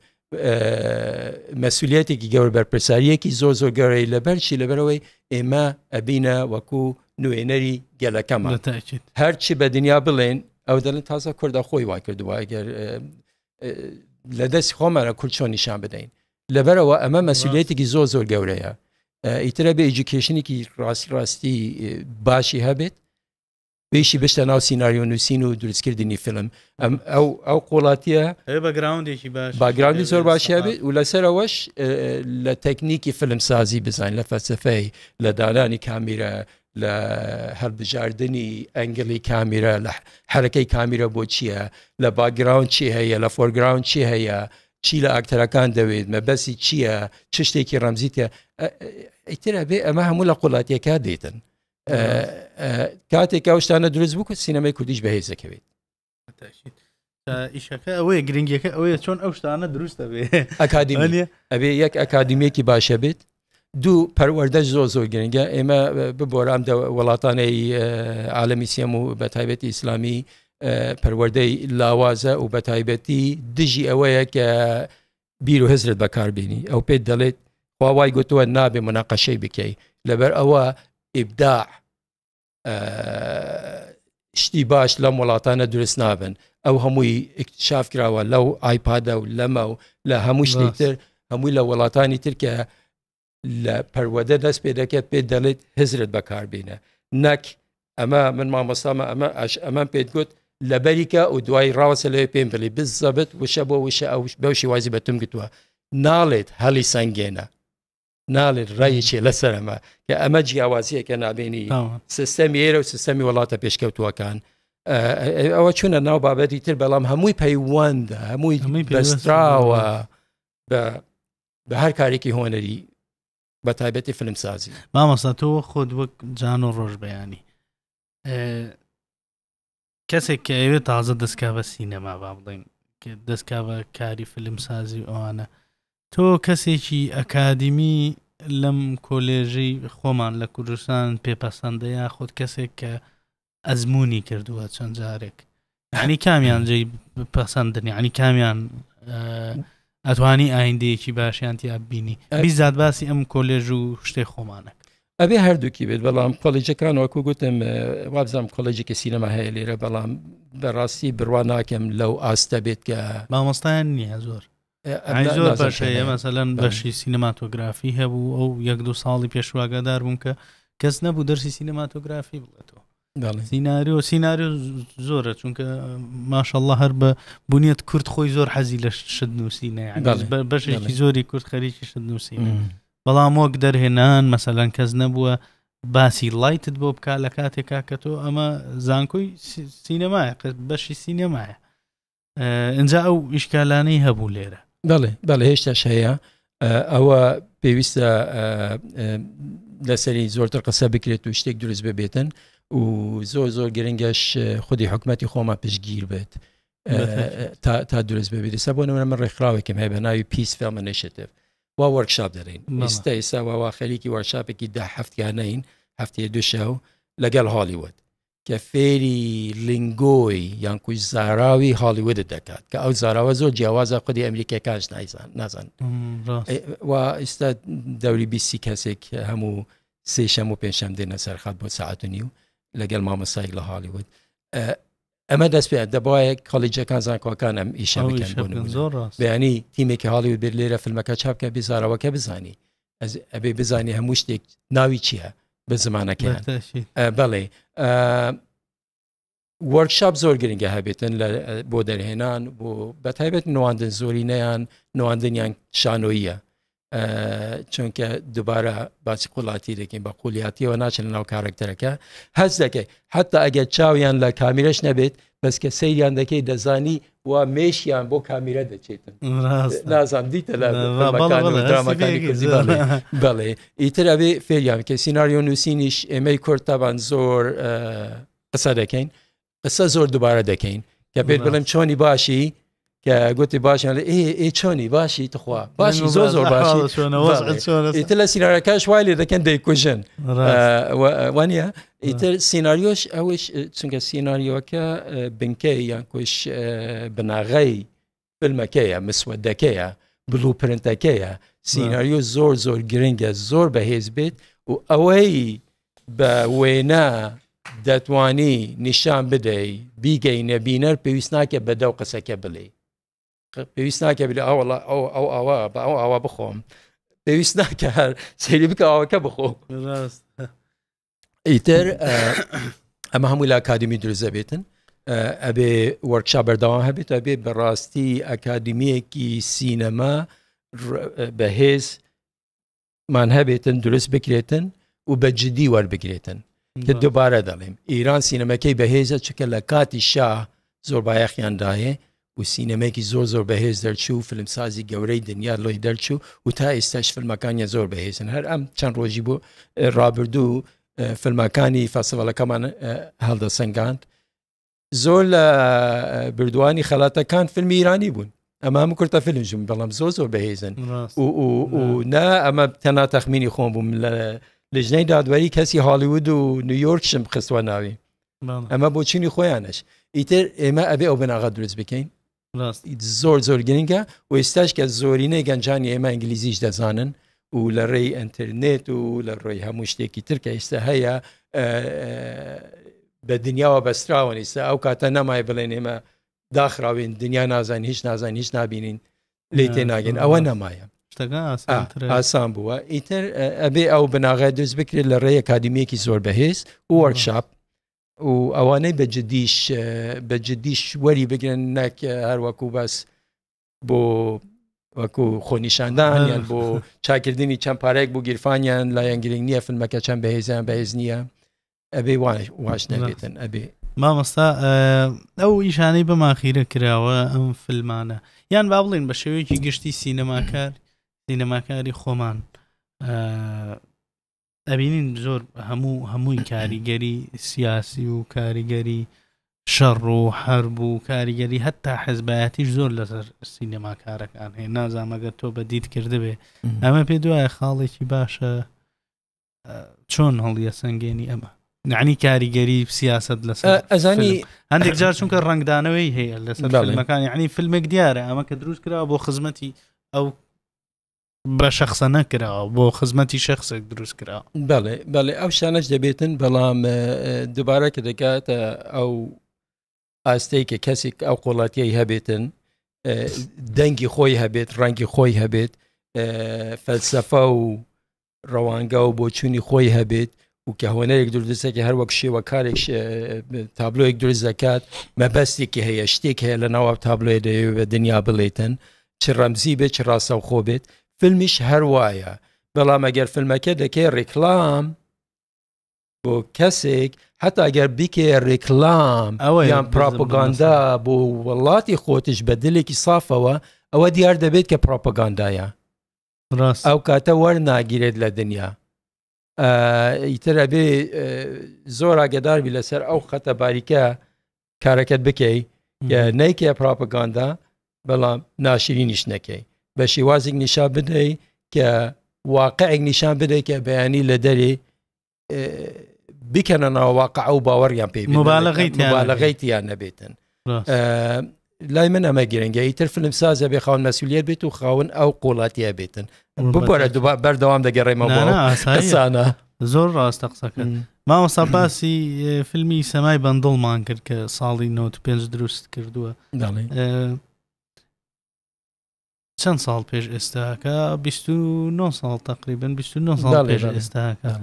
مەسوولەتێکی گەور بەرپرساریەکی زۆر زۆر گەورەی لەبەر چی لەبەرەوەی ئێمە ئەبینە وەکو نوێنەری گەلەکەمان هەرچی بە دنیا بڵێن ئەو دەڵێن تازە کوردە خۆی وای کردووە ئەگەر لە دەست خۆمانە کورد چۆن نیشان بدەین لەبەرەوە ئەمە مەسوولەتێکی زۆر زۆر گەورەیە ئیترە بێ education ێکی ڕاستی ڕاستی باشی هەبێت پێشی بشتە ناو سیناریۆ نووسین و دروستکردنی فیلم ئەم ئەو ئەو قوڵاتیە background ێکی باش background ی زۆر باشی هەبێت و لەسەرەوەش لە تەکنیکی فیلم سازی بزانین لە فەلسفەی لە دانانی کامیرە لە هەڵبژاردنی angle ی کامیرە، لە حەرەکەی کامیرە بۆ چییە، لە background چی هەیە، لە foreground چی هەیە، چی لە ئاکتەرەکان دەوێت، مەبەسی چییە، چ شتێکی ڕەمزی تێ ئیتر ئەبێ ئەمە هەموو لە قوڵاتیەکە دێتن. کاتێک ئەو شتانە دروست بوو سینەمای کوردیش بەهێز دەکەوێت. ئیشەکە ئەوەیە گرنگیەکە ئەوەیە چۆن ئەو شتانە دروست دەبێ. ئەکادیمی ئەبێ یەک ئەکادیمیەکی باشە بێت، دوو پەروەردەش زۆر زۆر گرنگە. ئێمە ببۆرام دە وڵاتانەی عالەمی سێم و بە تایبەتی ئیسلامی پەروەردەی لاوازە و بە تایبەتی دژی ئەوەیە کە بیر و هزرت بەکاربیێنی. ئەو پێت دەڵێت خوا وای گوتووە نابێ مناقەشەی بکەی، لەبەر ئەوە ئیبداع شتی باش لەم وڵاتانە دروست نابن. ئەو هەمووی اکتشاف کراوە لەو ئایپادە و لەمە و لە هەموو شتی تر، هەمووی لە وڵاتانی تر کە لە پەروەدە دەست پێ دەکات پێت دەڵێت هزرت بەکاربینە، نەک ئەمە من مامۆستامە ئەمە ئەش ئەمەم پێت گوت لەبەریکە و دوای ڕاوەسە لەوێ پێم بڵێ بزەبت وشە بۆ وشە ئەو بەو شێوازی بەتم گوتووە. ناڵێت هەڵی سەنگێنە، ناڵێت ڕایچێ لەسەر ئەمە، کە ئەمە جیاوازیەکە نابینی سیستەمی ئێرە و سیستەمی وڵاتە پێشکەوتووەکان. ئەوە چونە ناو بابەتی تر، بەڵام هەمووی پەیوەندە، هەمووی بەستراوە بە هەر کارێکی هۆنەری، بە تایبەتی فیلمسازی. مامۆستا تۆ خۆت وەک جان و ڕۆژ بەیانی کەسێک کە ئەوێ تازە دەستکا بە سینەما، با بڵێن دەستکا بە کاری فیلمسازی و ئەوانە، تۆ کەسێکی ئەکادیمی لەم کۆلێژەی خۆمان لە کوردستان پێپەسەندە یاخود کەسێک کە ئەزمموی کردووە چەند جارێک؟ ینی کامیان جێی پەسەندن، ینی کامیان ئەتوانی ئایندەیەکی باشیان تیا بینی؟ بیزات باسی ئەم کۆلێژ و شتێ خۆمانە. ئەبێ هەردووکی بێت، بەڵام کۆلێجەکان وەکو گوتم وابزانام کۆلێجێکی سینەما هەیە لێرە، بەڵام بەڕاستی بڕوا ناکەم لەو ئاستە بێت کە مامۆستایان نییە زۆر. زۆر باش هەیە، مەسەلەن بەشی سینەماتۆگرافی هەبوو ئەو یەک دوو ساڵی پێشواگەدار بووم کە کەس نەبوو دەرسی سینەماتۆگرافی بڵێتەوە. سیناریۆ سیناریۆ زۆرە، چونکە ماشەڵڵا هەر بە بنیەت کورد خۆی زۆر حەزی لە شت نووسینە، بەشێکی زۆری کورد خەریکی شت نووسینە، بەڵام وەک دەرهێنان مەسەلەن کەس نەبووە باسی light ت بۆ بک لە کاتێکا کە تۆ ئەمە زانکۆی سینەمایە، بەشی سینەمایە. ئینجا ئەو ئیشکالانەی هەبوو لێرە. بەڵێ بەڵێ هێشتاش هەیە. ئەوە پێویستە لەسەری زۆرتر قسە بکرێت و شتێک دروست ببێتن و زۆر زۆر گرنگەش خودی حکومەتی خۆمان پشتگیر بێت تا دروست ببێت. ئێستا بۆ نمونە من ڕێکخراوێکم هەیە بە ناوی Peace Film Initiative، وا workshop دەرین ئێستا ئێستا وا خەریکی workshop ێکی 10 هەفتیانەین، هەفتەیە دوو شەو لەگەڵ هالیوود کە فێری lingo ی یان کوی زاراوی هالیوودت دەکات، کە ئەو زاراوە زۆر جیاوازە، خودی ئەمریکیەکانش نایزان نازان. و ئێستا دەوری بیسی کەسێک هەموو سێشەم و پێنجشەم دێنە سەرخات بۆ ساعت و نیو لەگەڵ مامۆستایەک لە هالیوود. ئەمە دەست پێ دەبایە کۆلیجەکان زانکۆکان ئەم ئیشە بکەن. بەیانی تیمێکی هالیوود بێت لێرە فیلمەکە چاپ بکە، بێ زاراوەکە بزانی، ئەبێ بزانی هەموو شتێک ناوی چییە بە زمانەکەیان. بەڵێ workshop زۆر گرنگە هەبێتن بۆ دەرهێنان، بۆ بە تایبەت نواندن، زۆرینەیان نواندنیان شانۆییە، چونکە دووبارە باسی قوڵاتی دەکەین، بە قولیاتیەوە ناچن لە ناو کارکتەرەکە، هەست دەکەی حتا ئەگەر چاویان لە کامیرەش نەبێت، بەس کە سەیریان دەکەی دەزانی و مێشیان بۆ کامیرە دەچێتن. نازانم دیتە لە درامەکانی کوردی؟ بەڵێ ئیتر ئەبێ فێریان کە سیناریۆ نووسینیش ئێمەی کورد تابان زۆر قسە دەکەین، قسە زۆر دووبارە دەکەین، کە پێت بڵێم چۆنی باشی، کە گوتی باشیان لە ئێ ئێ چۆنی باشی تخوا باشی زۆر زۆر باشی. ئیتر لە سیناریۆکەش وای لێ دەکەن دەیکوژن، وانە ئیتر سیناریۆش ئەوش، چونکە سیناریۆکە بنکەی یان کوش بناغەی فیلمەکەیە، مسوەدەکەیە، blueprint ەکەیە. سیناریۆ زۆر زۆر گرنگە، زۆر بەهێز بێت و ئەوەی بە وێنە دەتوانی نیشان بدەی بیگەینە بینەر، پێویست ناکە بە دەو قسەکە بڵێ، پێویست ناکە بلێ ئەوڵا ئەو ئەو ئاوا بە ئەو ئاوا بخۆم، پێویست ناکە هەر سەیری بکە ئاوەکە بخۆ. ئیتر ئەمە هەموو لە ئەکادمی دروست دەبێتن، ئەبێ workshop بەردەوام هەبێت، ئەبێ بەڕاستی ئەکادمیەکی سینەما بەهێز مان هەبێتن، دروست بکرێتن و بە جدی وەربگرێتن. کە دووبارە دەڵێم ئیران سینەمەکەی بەهێزە چکە لە کاتی شا زۆر بایەخیان دایێ و سینەمێکی زۆر زۆر بەهێز دەرچوو فیلمسازی گەورەی دنیا لۆی دەرچوو و تا ئێستاش فیلمەکانیان زۆر بەهێزن هەر ئەم چەند ڕۆژی بۆ ڕابردوو فیلمەکانی فەسەڵەکەمان هەڵدەسەنگاند زۆر لە بردووانی خەڵاتەکان فیلمی ئیرانی بوون ئەمە هەموو کورتە فیلمژم بەڵام زۆر زۆر بەهێزن و نا ئەمە تەنا تەخمینی خۆم بووم لە لژنەی دادوەری کەسی هالیوود و نیویۆرکشم خستوە ناوی ئەمە بۆ چینی خۆیانش ئیتر ئێمە ئەبێ ئەو بناغە دروست بکەین زۆر زۆر گرنگە و ئێستاش کە زۆرینەی گەنجانی ئێمە ئینگلیزیش دەزانن و لە ڕێی ئینتەرنێت و لە ڕێی هەموو شتێکی تر کە ئێستا هەیە بە دنیاوە بەستراون ئێستا ئەو کاتە نەمای بڵێن ئێمە داخراوین دنیا نازانین هیچ نازانین هیچ نابینین لێ تێ ناگەین ئەوە نەمایە ئاسان بووە ئیتر ئەبێ ئەو بناغە دروست بکرێت لە ڕێی ئەکادیمیەکی زۆر بەهێز و وەرکشاپ و ئەوانەی بە جدیش بە جدیش وەری بگرن نەک هەروەکو بەس بۆ وەکو خۆنیشاندان یان بۆ چاکردنی چەند پارێک بۆ گیرفانیان لایەن گرنگ نییە فیلمەکە چەند بەهێزیان بەهێز نییە ئەبێ واش نەبێتن ئەبێ مامۆستا ئەو ئیشانەی بەماخیرە کراوە ئەم فیلمانە یان با بڵین بە شێوەیەکی گشتی سینەماکار سینەماکاری خۆمان ئەبینین زۆر هەموو هەمووی کاریگەری سیاسی و کاریگەری شەڕ و حرب و کاریگەری هەتا حزبایەتیش زۆر لەسەر سینەماکارەکان هەیە نازانم ئەگەر تۆ بە دیت کردبێ ئەمە پێ دوایە خاڵێکی باشە چۆن هەڵیەسەنگێنی ئەمە نعنی کاریگەری سیاست لەسەر ئەزانی هەندێک جار چونکە ڕنگدانەوەی هەیە لەسەر فیلمەکان یعنی فیلمێک دیارە ئەمە کە دروست کراوە بۆ خزمەتی ئەو بە شخصە نەکراوە بۆ خزمەتی شخصێک دروست کراوە بەڵێ بەڵێ ئەو شانەش دەبێتن بەڵام دووبارە کە دەکاتە ئەو ئاستەی کە کەسێک ئەو قۆڵاتیەی هەبێتن دەنگی خۆی هەبێت ڕەنگی خۆی هەبێت فەلسەفە و ڕەوانگە و بۆچوونی خۆی هەبێت و کە هۆنەرێک دروستەکە هەر وەک شێوەکارێک تابلۆیەک دروست دەکات مەبەستێکی هەیە شتێک هەیە لە ناوە تابلۆی دەیەوێت بە دنیا بڵێتن چ ڕەمزی بێت چ ڕاستەوخۆ بێت فیلمیش هەر وایە بەڵام ئەگەر فیلمەکە دەکەی ڕیکلام بۆ کەسێک حتا ئەگەر بیکێ ڕێکلام ئەوە یان پراپگاندا بۆ وڵاتی خۆتش بە دلێکی سافەوە ئەوە دیار دەبێت کە پراپگاندایە ڕاست ئەو کاتە وەرناگیرێت لە دنیا ئیتر ئەبێ زۆر ئاگداربی لەسەر ئەو خەتە باریکە کارەکەت بکەی نیکە پراپگاندا بەڵام ناشرینیش نەکەی بە شێوازێک نیشان بدەی کە واقعێک نیشان بدەیت کە بەیانی لە دەرێ بکەنە ناوە واقع و باوەڕیان پێ مبالغەیتیان نەبێتن لای من ئەمە گرنگە ئیتر فیلم سازە بێ خاون مەسولیت بێت و خاون ئەو قوڵاتیە بێتن ببارە دوبا بەردەوام دەگەڕێمەوە قسانە زۆر ڕاستە قسەکە مامۆستا باسی فیلمی سەمای بەندڵمان کرد کە ساڵی 95 دروست کردووە چەند ساڵ پێش ئێستاکە 29 ساڵ تقریبن 29 ساڵ پێش ئێستاکە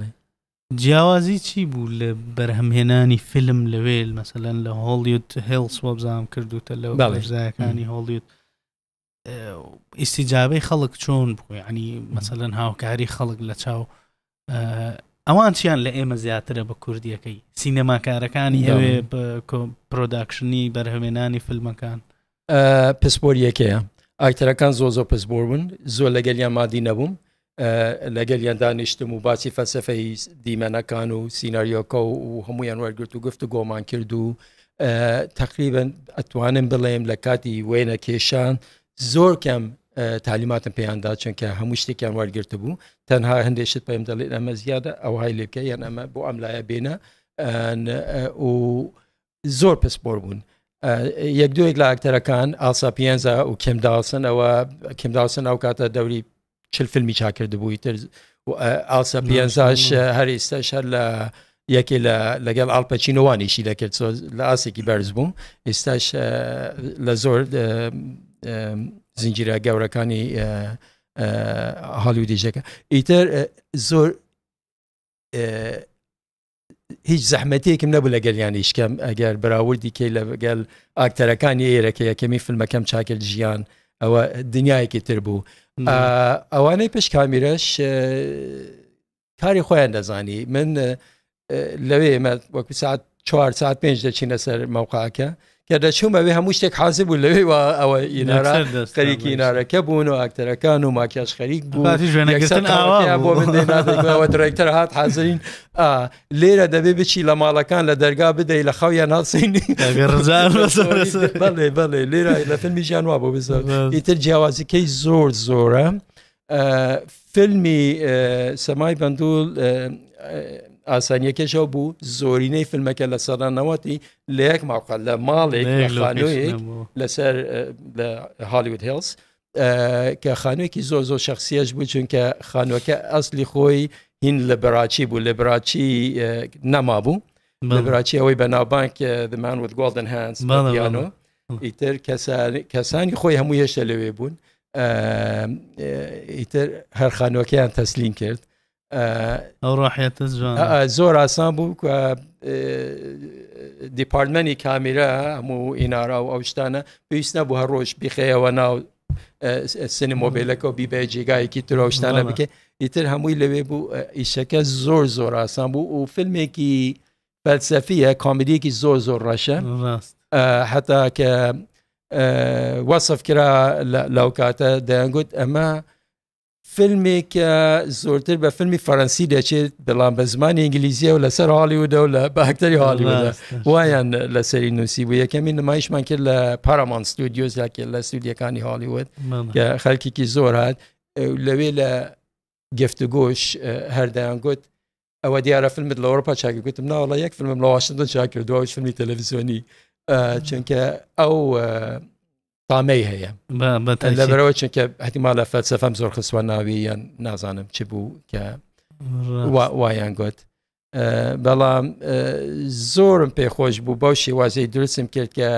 جیاوازی چی بوو لە بەرهەمهێنانی فیلم لەوێ مەسەلەن لە هۆڵیود هێڵس وەبزانام کردوتە لە بەرزایەکانی هۆڵیود ئیسیجابەی خەڵک چۆن بوو ینی مەسەلەن هاوکاری خەڵک لە چاو ئەوان چیان لە ئێمە زیاترە بە کوردیەکەی سینەماکارەکانی ئەوێ پرۆداکشنی بەرهەمێنانی فیلمەکان پسپۆریەکەیە ئاکتەرەکان زۆ زۆ پسپۆر بوون زۆر لەگەلیان مادی نەبووم لەگەلیان دانیشتم و باسی فەلسفەی دیمەنەکان و سیناریۆکە و هەمویان وەرگرت و گفت و گۆمان کرد و تقریبن ئەتوانم بڵێم لە کاتی وێنە کێشان زۆر کەم تالیماتم پێیاندا چونکە هەموو شتێکیان وەرگرت بوو تەنها هەندێک شت پێم دەڵێت ئەمە زیادە ئەوهای لێ بکە یان ئەمە بۆ ئەم لایە بێنە و زۆر پسپۆر بوون یەک دوێک لە ئەکتەرەکان ئالسا پیەنزا و کێم داڵسن ئەوە کێم داڵسن ئەو کاتە دەوری چل فیلمی چاکردبووی تر ئالسا پیەنزاش هەر ئێستاش هەر لە یەکێ لە لەگەڵ ئاڵپەچینەوانیشی دەکرد لە ئاسێکی بەرز بوو ئێستاش لە زۆر زنجیرە گەورەکانی هالیودیژەکە ئیتر زۆر هیچ زەحمەتێکم نەبوو لەگەلیان ئیشکەم ئەگەر بەراوردی کەی لەگەل ئاکتەرەکانی ئێرە کە یەکەمی فیلمەکەم چاکرد ژیان ئەوە دنیایەکی تر بوو ئەوانەی پشت کامیرەش کاری خۆیان دەزانی من لەوێ ئێمە وەکو ساعت 4 ساعت 5 دەچینە سەر مەوقعەکە کە دەچووم ئەوێ هەموو شتێک حازر بوو لەوێ وا ئەوە ئینارە خەریکی ئینارەکە بوون و ئاکتەرەکان و ماکیاژ خەریک بوو بۆ من دەیناوە درێکتەر هات حازرین لێرە دەبێ بچی لە ماڵەکان لە دەرگا بدەی لە خەویان هەڵسین بەڵێ بەڵێ لێرە لە فیلمی ژیان وا بۆ بزۆر ئیتر جیاوازیکەی زۆر زۆرە فیلمی سەمای بەندول ئاسانیەکەشەوە بوو زۆرینەی فیلمەکە لە سەدا نەوەتی لە یەک ماوقع لە ماڵێک لە خانوویەک لەسەر لە هالیوود هێڵس کە خانوویەکی زۆر زۆر شخصیش بوو چونکە خانووەکە ئەسلی خۆی هین لە بەراچی بوو لە براچی نەمابوو لە براچی ئەوەی بە ناوبانک The Man with Golden Hands پیانۆ ئیتر کەسانی خۆی هەموو هێشتا لەوێ بوون ئیتر هەر خانووەکەیان تەسلیم کرد ئەو ڕاحەتە زۆر ئاسان بوو کە دیپارتمەنی کامیرا هەموو ئینارا و ئەو شتانە پێویست نەبوو هەر ڕۆژ بیخەیەوە ناو سینمۆبیلەکە و بیبێ جێگایەکی ترۆ شتانە بکە ئیتر هەمووی لەوێ بوو ئیشەکە زۆر زۆر ئاسان بوو و فیلمێکی فەلسەفیە کامیدیەکی زۆر زۆر ڕەشە حتا کە وەسف کرا لەو کاتە دەیانگوت ئەمە فیلمێکە زۆرتر بە فیلمی فەرەنسی دەچێت بەڵام بە زمانی ئینگلیزیە و لەسەر هالیوودە و لە باکتەری هالیوودە وایان لەسەری نووسی بوو یەکەمین نمایشمان کرد لە پارامان ستودیۆز یاکێ لە ستودیەکانی هالیوود کە خەڵکێکی زۆر هات لەوێ لە گفتوگۆش هەردەیان گوت ئەوە دیارە فیلمت لە ئەوروپا چاک گوتم ناوەڵە یەک فیلمم لە واشنگتن چاک کردووە ئەویش فیلمی تەلەڤیزیۆنی چونکە ئەو تامەی هەیە لەبەرەوە چونکە احتیمال لە فەلسەفەم زۆر خستوە ناوی یان نازانم چ بوو کە وایان گوت بەڵام زۆرم پێخۆش بوو بەو شێوازەی دروستم کرد کە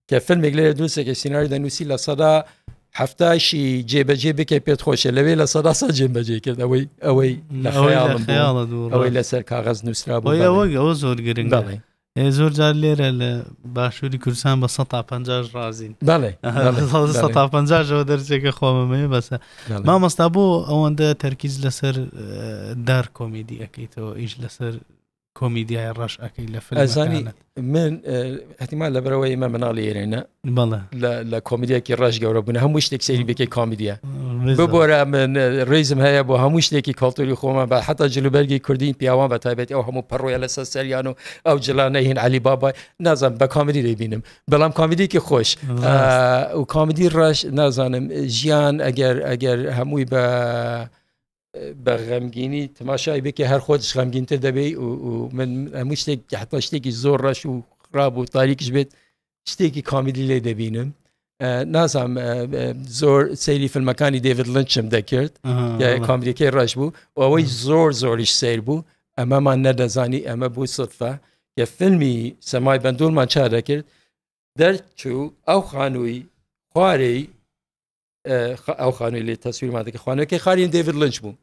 کە فیلمێک لێرە دروستێکی سیناریۆ دەنووسی 70% جێبەجێ بکەی پێت خۆشە لەوێ 100% جێبەجێ کرد ئەوەی ئەوەی لە خەیاڵم ئەوەی لەسەر کاغەز نووسرا بوو ئەوە زۆر گرنگ بەڵێ زۆر جار لێرە لە باشووری کوردستان بە 150 ڕازین بەڵێ 150ەوە دەرچێکە خۆمەمەیە بەسە مامۆستا بۆ ئەوەندە تەرکیز لەسەر دار کۆمیدی ئەەکەیتەوە ئیش لەسەر کۆمیدیای ڕەش ئەەکەی لە ئەزانی من احتیمال لەبەرەوە ئێمە مناڵی ئێرێنە لە کۆمیدیەکی ڕەش گەورە بوون هەموو شتێک سەیری بکەی کۆمیدیە ببۆرە من ڕێزم هەیە بۆ هەموو شتێکی کەڵتوری خۆمان بە حتا جلوبەرگی کوردین پیاوان بە تایبەت ئەو هەموو پەڕۆیە لەسەر سەریان و ئەو جلانە هین علی بابای نازانم بە کۆمیدی دەیبینم بەڵام کۆمیدیکی خۆش و کۆمیدی ڕەش نازانم ژیان ئەگەر ئەگەر هەمووی بە بە غەمگینی تەماشای بکە هەر خۆتش غەمگینتر دەبێ و من هەموو شتێک حتا شتێکی زۆر ڕەش و خراپ و تاریکش بێت شتێکی کامیدی لێ دەبینم نازام زۆر سەیری فیلمەکانی دەیڤد لنچم دەکرد کامیدیەکەی ڕەش بوو ئەوەی زۆر زۆریش سیر بوو ئەمەمان نەدەزانی ئەمە بوو سفە کە فیلمی سەمای بەندولمان چا دەکرد دەرچوو ئەو خانووی خوارەی ئەو خانووی لێ تەسویرمان دەکە خوانەکەی خارین دەیڤد لنچ بوو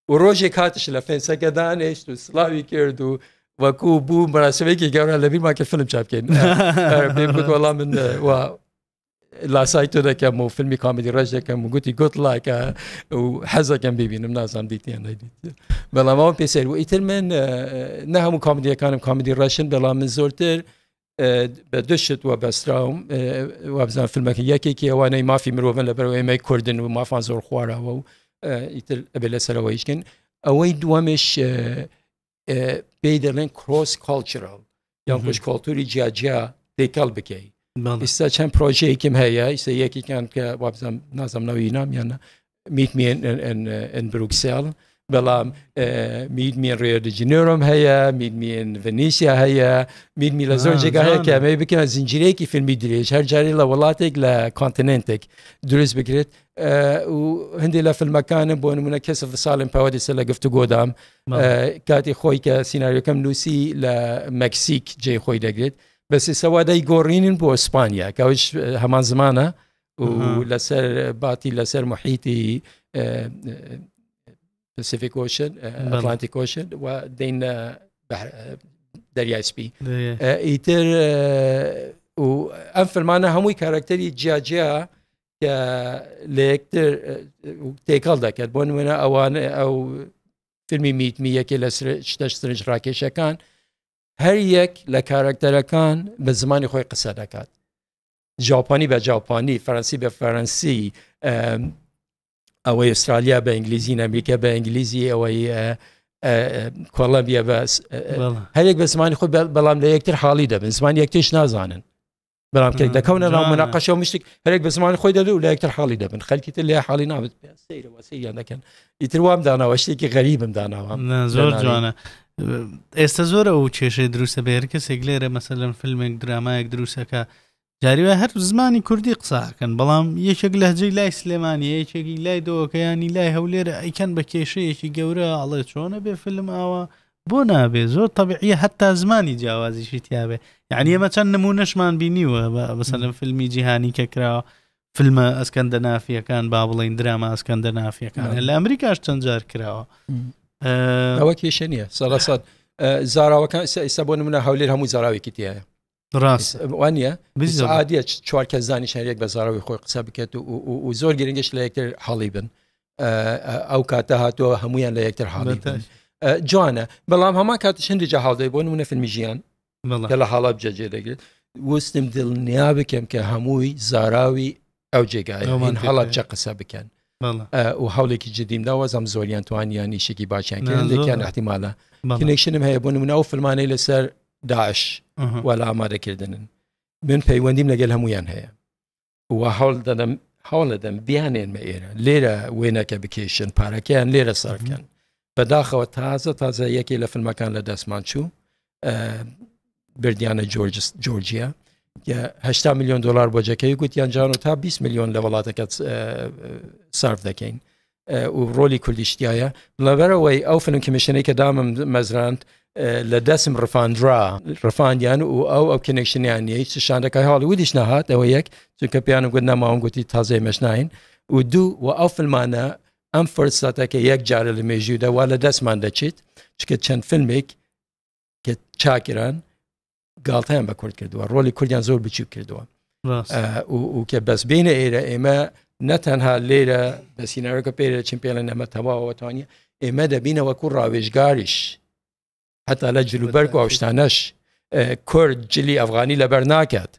و ڕۆژێک هاتش لە فێنسەکە دانێشت و سلاوی کرد و وەکو بوو مەراسمێکی گەورە لە بیرمان کە فیلم چاپ بکەین پێم گوت وەڵام من وا لاسای تۆ دەکەم و فیلمی کامیدی ڕەش دەکەم و گوتی گوت لایکە و حەزەکەم ببینم نازانم دیتیان نەدیت بەڵام ئەوە پێ سەیر بوو ئیتر من نە هەموو کامیدیەکانم کامیدی ڕەشن بەڵام من زۆرتر بە دو شت وە بەستراوم وابزان فیلمەکە یەکێکی ئەوانەی مافی مرۆڤن لە بەرەوە ئێمەی کوردن و مافان زۆر خواراوە و ئیتر ئەبێ لەسەرەوە هیچکن ئەوەی دووەمش پێی دەڵێن کرۆس کاڵچرال یان خۆش کۆلتوری جیاجیا تێکەڵ بکەی ئێستا چەند پرۆژەیەکم هەیە ئیستا یەکێکیان کە وابزانام نازم ناوی نامیانە میت می ئەن بروکسێل بەڵام میت می ڕیۆ دی جنێرۆم هەیە میت می ئەن ڤنیسیا هەیە میت می لە زۆر جێگا هەیە کە ئەمەی بکەن زنجیرەیەکی فیلمی درێژ هەر جارێ لە وڵاتێک لە کۆنتیننتێک دروست بکرێت و هەندێک لە فیلمەکانم بۆ نمونە کەسە ساڵم پاوەدیسە لە گفتوگۆدام کاتی خۆی کە سیناریۆکەم نووسی لە مەکسیک جێ خۆی دەگرێت بەس ئێستا دای گۆڕینن بۆ ئیسپانیا کەوش هەمان زمانە و لەسەر باتی لەسەر محیتی پسیفیک ئۆشن ئەتلانتیک ئۆشن و دەین دەریای سپی ئیتر و ئەم فیلمانە هەمووی کارکتەری جیاجیا کە لە یەکتر تێکەڵ دەکرد بۆ نمونە ئەوانە ئەو فیلمی میتمی یەکێ لە شتە سرنج ڕاکێشەکان هەر یەک لە کارەکتەرەکان بە زمانی خۆی قسە دەکات ژاپۆنی بە ژاپۆنی فەرەنسی بە فەرەنسی ئەوەی ئوسترالیا بە ئینگلیزی ئەمریکا بە ئینگلیزی ئەوەی کۆڵمبیا بە هەرێک بە زمانی خۆی بەڵام لە یەکتر حاڵی دەبن زمان یەکتریش نازانن بەڵام کە دەکەونە ناو مناقەشە و مشتێک هەرێک بە زمانی خۆی دەدو لە یەکتر حاڵی دەبن خەلکی تر لێ حاڵی نابێت سەیرەوە سەیریان دەکەن ئیتر وام داناوە شتێکی غەریبم داناوە زۆر جوانە ئێستا زۆر ئەو کێشەی دروستە بێ هەر کەسێک لێرە مەسەلەن فیلمێک درامایەک دروستەکە جاری وایە هەر زمانی کوردی قساکەن بەڵام یەکێک لەهجەی لای سلێمانی یەکێکی لای دۆکەیانی لای هەولێرە ئەیکەن بە کێشەیەکی گەورە ئەڵێ چۆنە بێ فیلم ئاوا بۆ نابێ زۆر تەبیعیە هەتا زمانی جیاوازیشی تیاابێ یعنی ئێمە چەند نمونەشمان بینیوە بەسەلم فیلمی جیهانی کە کراوە فیلمە ئەسکەندەنافیەکان با بڵین دراما ئەسکەندەنافیەکان لە ئەمریکاش چەند جار کراوە ئەوە کێشە نییە سەرەسەد زاراوەکان ئێستا بۆ نمونە هەولێر هەموو زاراوێکی تایە ڕاست وانە عادیە چوار کەس دانیش هەرێک بە زاراوی خۆی قسە بکات و زۆر گرنگش لە یەکتر حاڵی بن ئەو کاتە هاتووە هەمویان لە یەکتر حاڵی بن جوانە بەڵام هەمان کاتش هەندێک جا هاڵدەی بۆ نمونە فیلمی ژیان کە لە حاڵە جێجێ دەگرێت وستم دڵنیا بکەم کە هەمووی زاراوی ئەو جێگای هەڵەبجە قسە بکەن و هەوڵێکی جدیم دا وەزم زۆریان توانیان ئیشێکی باشیان کرد هەندێکیان احتیمالە connection م هەیە بۆ نمونە ئەو فیلمانەی لەسەر داعش وە لە ئامادەکردنن من پەیوەندیم لەگەل هەمویان هەیە و هەوڵ دەدەم هەوڵ دەدەم بیانێنمە ئێرە لێرە وێنەکە بکێشن پارەکەیان لێرە سەرکەن بەداخەوە تازە تازە یەکێ لە فیلمەکان لە دەستمان چوو بردیانە جۆرجیا هشتا میلیۆن دلار بۆ جەکەی گوتیان جان و تا 20 میلیۆن لە وڵاتەکە سارف دەکەین و ڕۆلی کوردیشتایە لەبەرەوەی ئەو film commission ەی کە دامم مەزراند لە دەسم ڕفاندرا ڕفاندیان و ئەو ئەو connection یان نیە هیچ شاندەکە هاڵیودیش نەهات ئەوە یەک چونکە پیانم گوت نەماوم گوتی تازەی مەشناین و دوو و ئەو فیلمانە ئەم فرسەتەکە یەک جارە لە مێژوودا وا لە دەستمان دەچێت چکە چەند فیلمێک کە چاکران گاڵتەیان بە کورد کردووە ڕۆلی کوردیان زۆر بچوک کردووە و کە بەس بینە ئێرە ئێمە نەتەنها لێرە بە سیناریۆکە پێرە چین پێڵێن ئەمە تەواوەتوانە ئێمە دەبینە وەکو ڕاوێژگاریش هەتا لە جلوبەرگ و شتانەش کورد جلی ئەفغانی لەبەر ناکات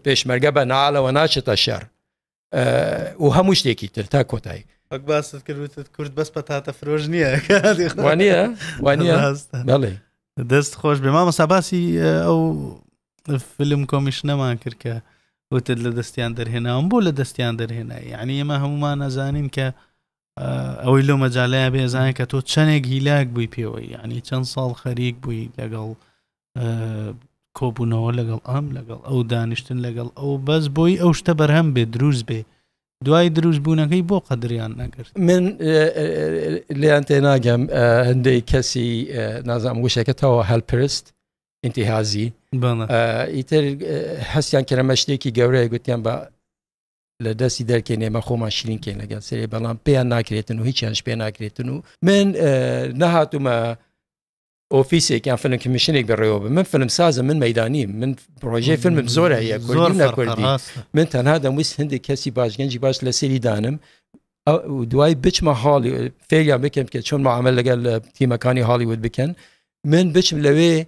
پێشمەرگە بە ناڵەوە ناچێتە شەر و هەموو شتێکی تر تا کۆتایی وەک باست کرد وتت کورد بەس پەتاتە فرۆش نییە وانە وانە بەڵێ دەست خۆش بێ مامۆستا باسی ئەو film commission ەمان کرد کە وتت لە دەستیان دەرهێناوم بۆ لە دەستیان دەرهێنا یعنی ئێمە هەمومان ئەزانین کە ئەوەی لەو مەجالەیە بێزانێت کە تۆ چەندێک هیلاک بووی پێوەی یعنی چەند ساڵ خەریک بووی لەگەڵ کۆبوونەوە لەگەڵ ئەم لەگەڵ ئەو دانیشتن لەگەڵ ئەو بەس بۆی ئەو شتە بەرهەم بێ دروست بێ دوای دروست بوونەکەی بۆ قەدریان نەگرت من لێیان تێناگەم هەندێک کەسی نازانم وشەکە تەواو هەلپرست ئینتیهازی ئیتر هەستیان کرەمە شتێکی گەورەیە گوتیان بە لە دەستی دەرکەین ئێمە خۆمان شیرین کەین لەگەڵ سەرێ بەڵام پێیان ناکرێتن و هیچیانش پێ ناکرێتن و من نەهاتوومە ئۆفیسێک یان film commission ێک بەڕێوە بم من فیلم سازم من مەدانی من پرۆژەی فیلمم زۆر هەیە کوردی نە کوردی من تەنها دەمویست هەندێک کەسی باش گەنجی باش لە سەری دانم دوای بچمە هاڵی فێریان بکەم کە چۆن معامل لەگەڵ تیمەکانی هاڵیوود بکەن من بچم لەوێ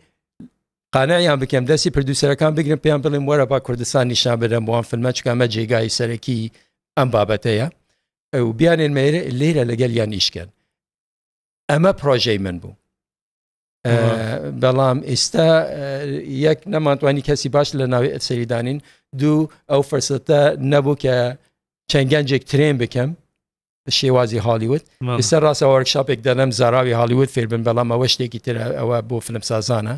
قانعیان بکەم دەستی producer ەکان بگرم پێیان بڵێم وەرە با کوردستان نیشان بدەم بۆ ئەم فیلمە چکە ئەمە جێگای سەرەکی ئەم بابەتەیە و بیانێن مێرە لێرە لەگەلیان ئیشکەن ئەمە پرۆژەی من بوو بەڵام ئێستا یەک نەمانتوانی کەسی باش لە ناوی سەریدانین دوو ئەو فرسەتە نەبوو کە چەند گەنجێک train بکەم شێوازی هالیوود ئێستا ڕاستە workshop ێک دەڵێم زاراوی هالیوود فێربن بەڵام ئەوە شتێکی تر ئەوە بۆ فلم سازانە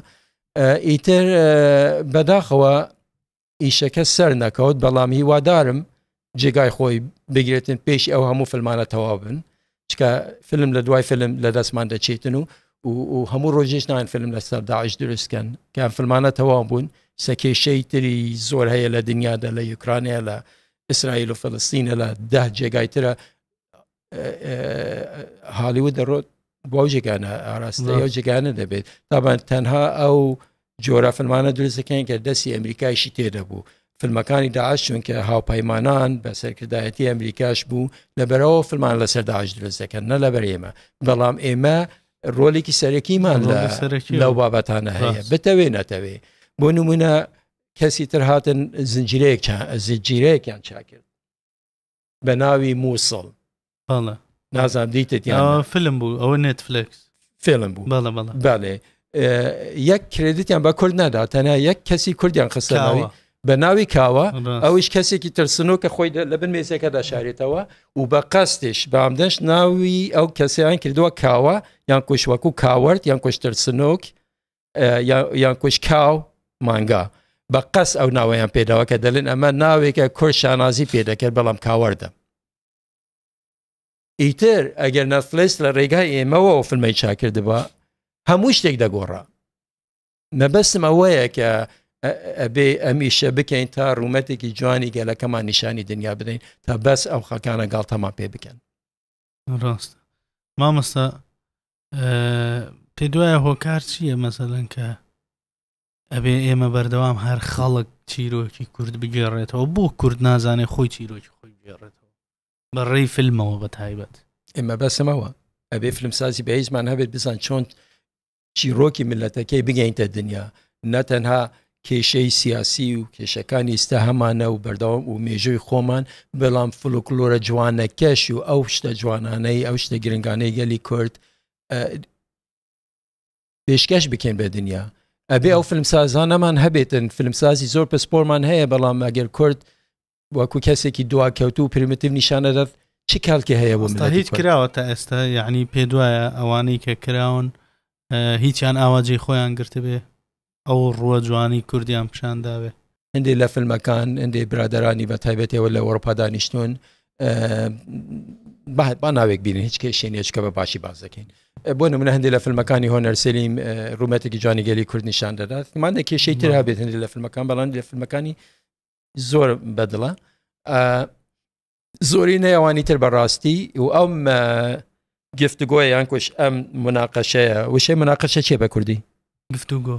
ئیتر بەداخەوە ئیشەکە سەر نەکەوت بەڵام هیوادارم جێگای خۆی بگرێتن پێش ئەو هەموو فلمانە تەواو بن چکە فیلم لە دوای فیلم لە دەستمان دەچێتن و و هەموو ڕۆژێش نان فیلم لەسەر داعش دروستکەن کە فیلمانە تەواو بوون سەکێشەی تری زۆر هەیە لە دنیادا لە یوکرانیا لە ئیسرائیل و فلستینە لە ده جێگای ترە هالیوود دەڕۆت بۆ جێگانە ئاراستە ئەو جێگانە دەبێت تابان تەنها ئەو جۆرە فیلمانە دروستەکەین کە دەستی ئەمریکایشی تێدەبوو. فیلمەکانی داعش چونکە هاوپەیمانان بە سەرکردایەتی ئەمریکاش بوو لەبەرەوە فیلمان لەسەر داعش دروست دەکەن نە لەبەر ئێمە بەڵام ئێمە ڕۆلێکی سەرەکیمان لە لەو بابەتانە هەیە بتەوێ نەتەوێ بۆ نمونە کەسی تر هاتن زنجیرەیەک زنجیرەیەکیان چاکرد بە ناوی مووسڵ نازان دیتت یان فیلم بوو ئەوە نێتفلێکس فیلم بوو بەڵێ یەک credit یان بە کورد نادا تەنیا یەک کەسی کوردیان خستە ناوی بە ناوی کاوە ئەویش کەسێکی ترسنۆ کە خۆی لە بن مێزەکەدا شارێتەوە و بە قەستش بامدەش ناوی ئەو کەسیان کردووە کاوە یان کوشوەکو coward یان کوش ترسنۆک یان کوش کاو مانگا بە قەس ئەو ناوەیان پێداوە کە دەلێن ئەمە ناوێکە کورد شانازی پێدەکرد بەڵام coward ە ئیتر ئەگەر نەتفلێکس لە ڕێگای ئێمەوە ئەو فیلمەی چاکردبا هەموو شتێک دەگۆڕا مەبەستم ئەوەیە کە ئەبێ ئەمیشە بکەین تا ڕوومەتێکی جوانی گەلەکەمان نیشانی دنیا بدەین تا بەس ئەو خەکانە گاڵتەمان پێ بکەن ڕاستە مامۆستا پێ دوایە هۆکار چییە مەسەلەن کە ئەبێ ئێمە بەردەوام هەر خەڵک چیرۆکی کورد بگێڕێتەوە بۆ کورد نازانێ خۆی چیرۆکی خۆی بگێڕێتەوە بە ڕێی فیلمەوە بە تایبەت. ئێ مەبەستمەوە ئەبێ فیلمسازی بەهیزمان هەبێت بزان چۆن چیڕۆکی میللەتەکەی بگەینتە دنیا نە تەنها کێشەی سیاسی و کێشەکانی ئیستا هەمانە و بەردەوام و مێژووی خۆمان بەڵام فلکلۆرە جوانەکەش و ئەو شتە جوانانەی ئەو شتە گرنگانەی گەلی کورد پێشکەش بکەین بە دنیا ئەبێ ئەو فیلمسازانەمان هەبێتن فیلمسازی زۆر پسپۆرمان هەیە بەڵام ئەگەر کورد وەکو کەسێکی دواکەوتوو و primitive نیشانەدات چ کاڵکی هەیە بۆ ملەتی هیچ کراوە تا ئێستا یعنی پێ دوایە ئەوانەی کە کراون هیچیان ئاواجی خۆیان گرتبێ ئەو ڕووە جوانی کوردیان پیشان داوێ هەندێک لە فیلمەکان هەندێک برادرانی بە تایبەتەوە لە ئەوروپا دانیشتون با ناوێک بینن هیچ کێشێ نیە چکە بە باشی باز دەکەین بۆ نمونە هەندێک لە فیلمەکانی هۆنەر سەلیم ڕوومەتێکی جوانی گەلی کورد نیشان دەدات مادە کێشەی تر هەبێت هەندێک لە فیلمەکان بەڵام لە فیلمەکانی زۆر بەدڵە زۆری نەیەوانی تر بەڕاستی و ئەم گفتوگۆی یان کوش ئەم مناقەشەیە وشەی مناقەشە چێ بە کوردی گفتوگۆ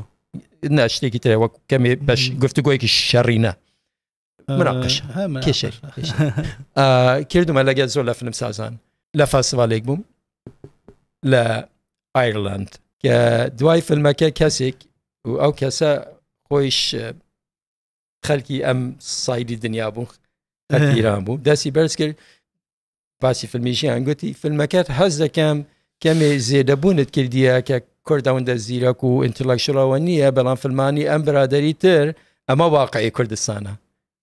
نا شتێکی ترە وەک کەمێ بەش گفتوگۆیەکی شەڕینە مناقەشە کێشەی کردمە لەگەل زۆر لە فیلم سازان لە فاستیڤالێک بووم لە ئایرلند کە دوای فیلمەکە کەسێک و ئەو کەسە خۆیش خەلکی ئەم side ی دنیا بوو ایران بوو دەستی بەرز کرد باسی فیلمیشیان گوتی فیلمەکەت هەز دەکەم کەمێ زێدەبوونت کردیە کە کورد ئەوەندە زیرەک و intellectual ەوە نییە بەڵام فیلمانی ئەم برادری تر ئەمە واقعی کوردستانە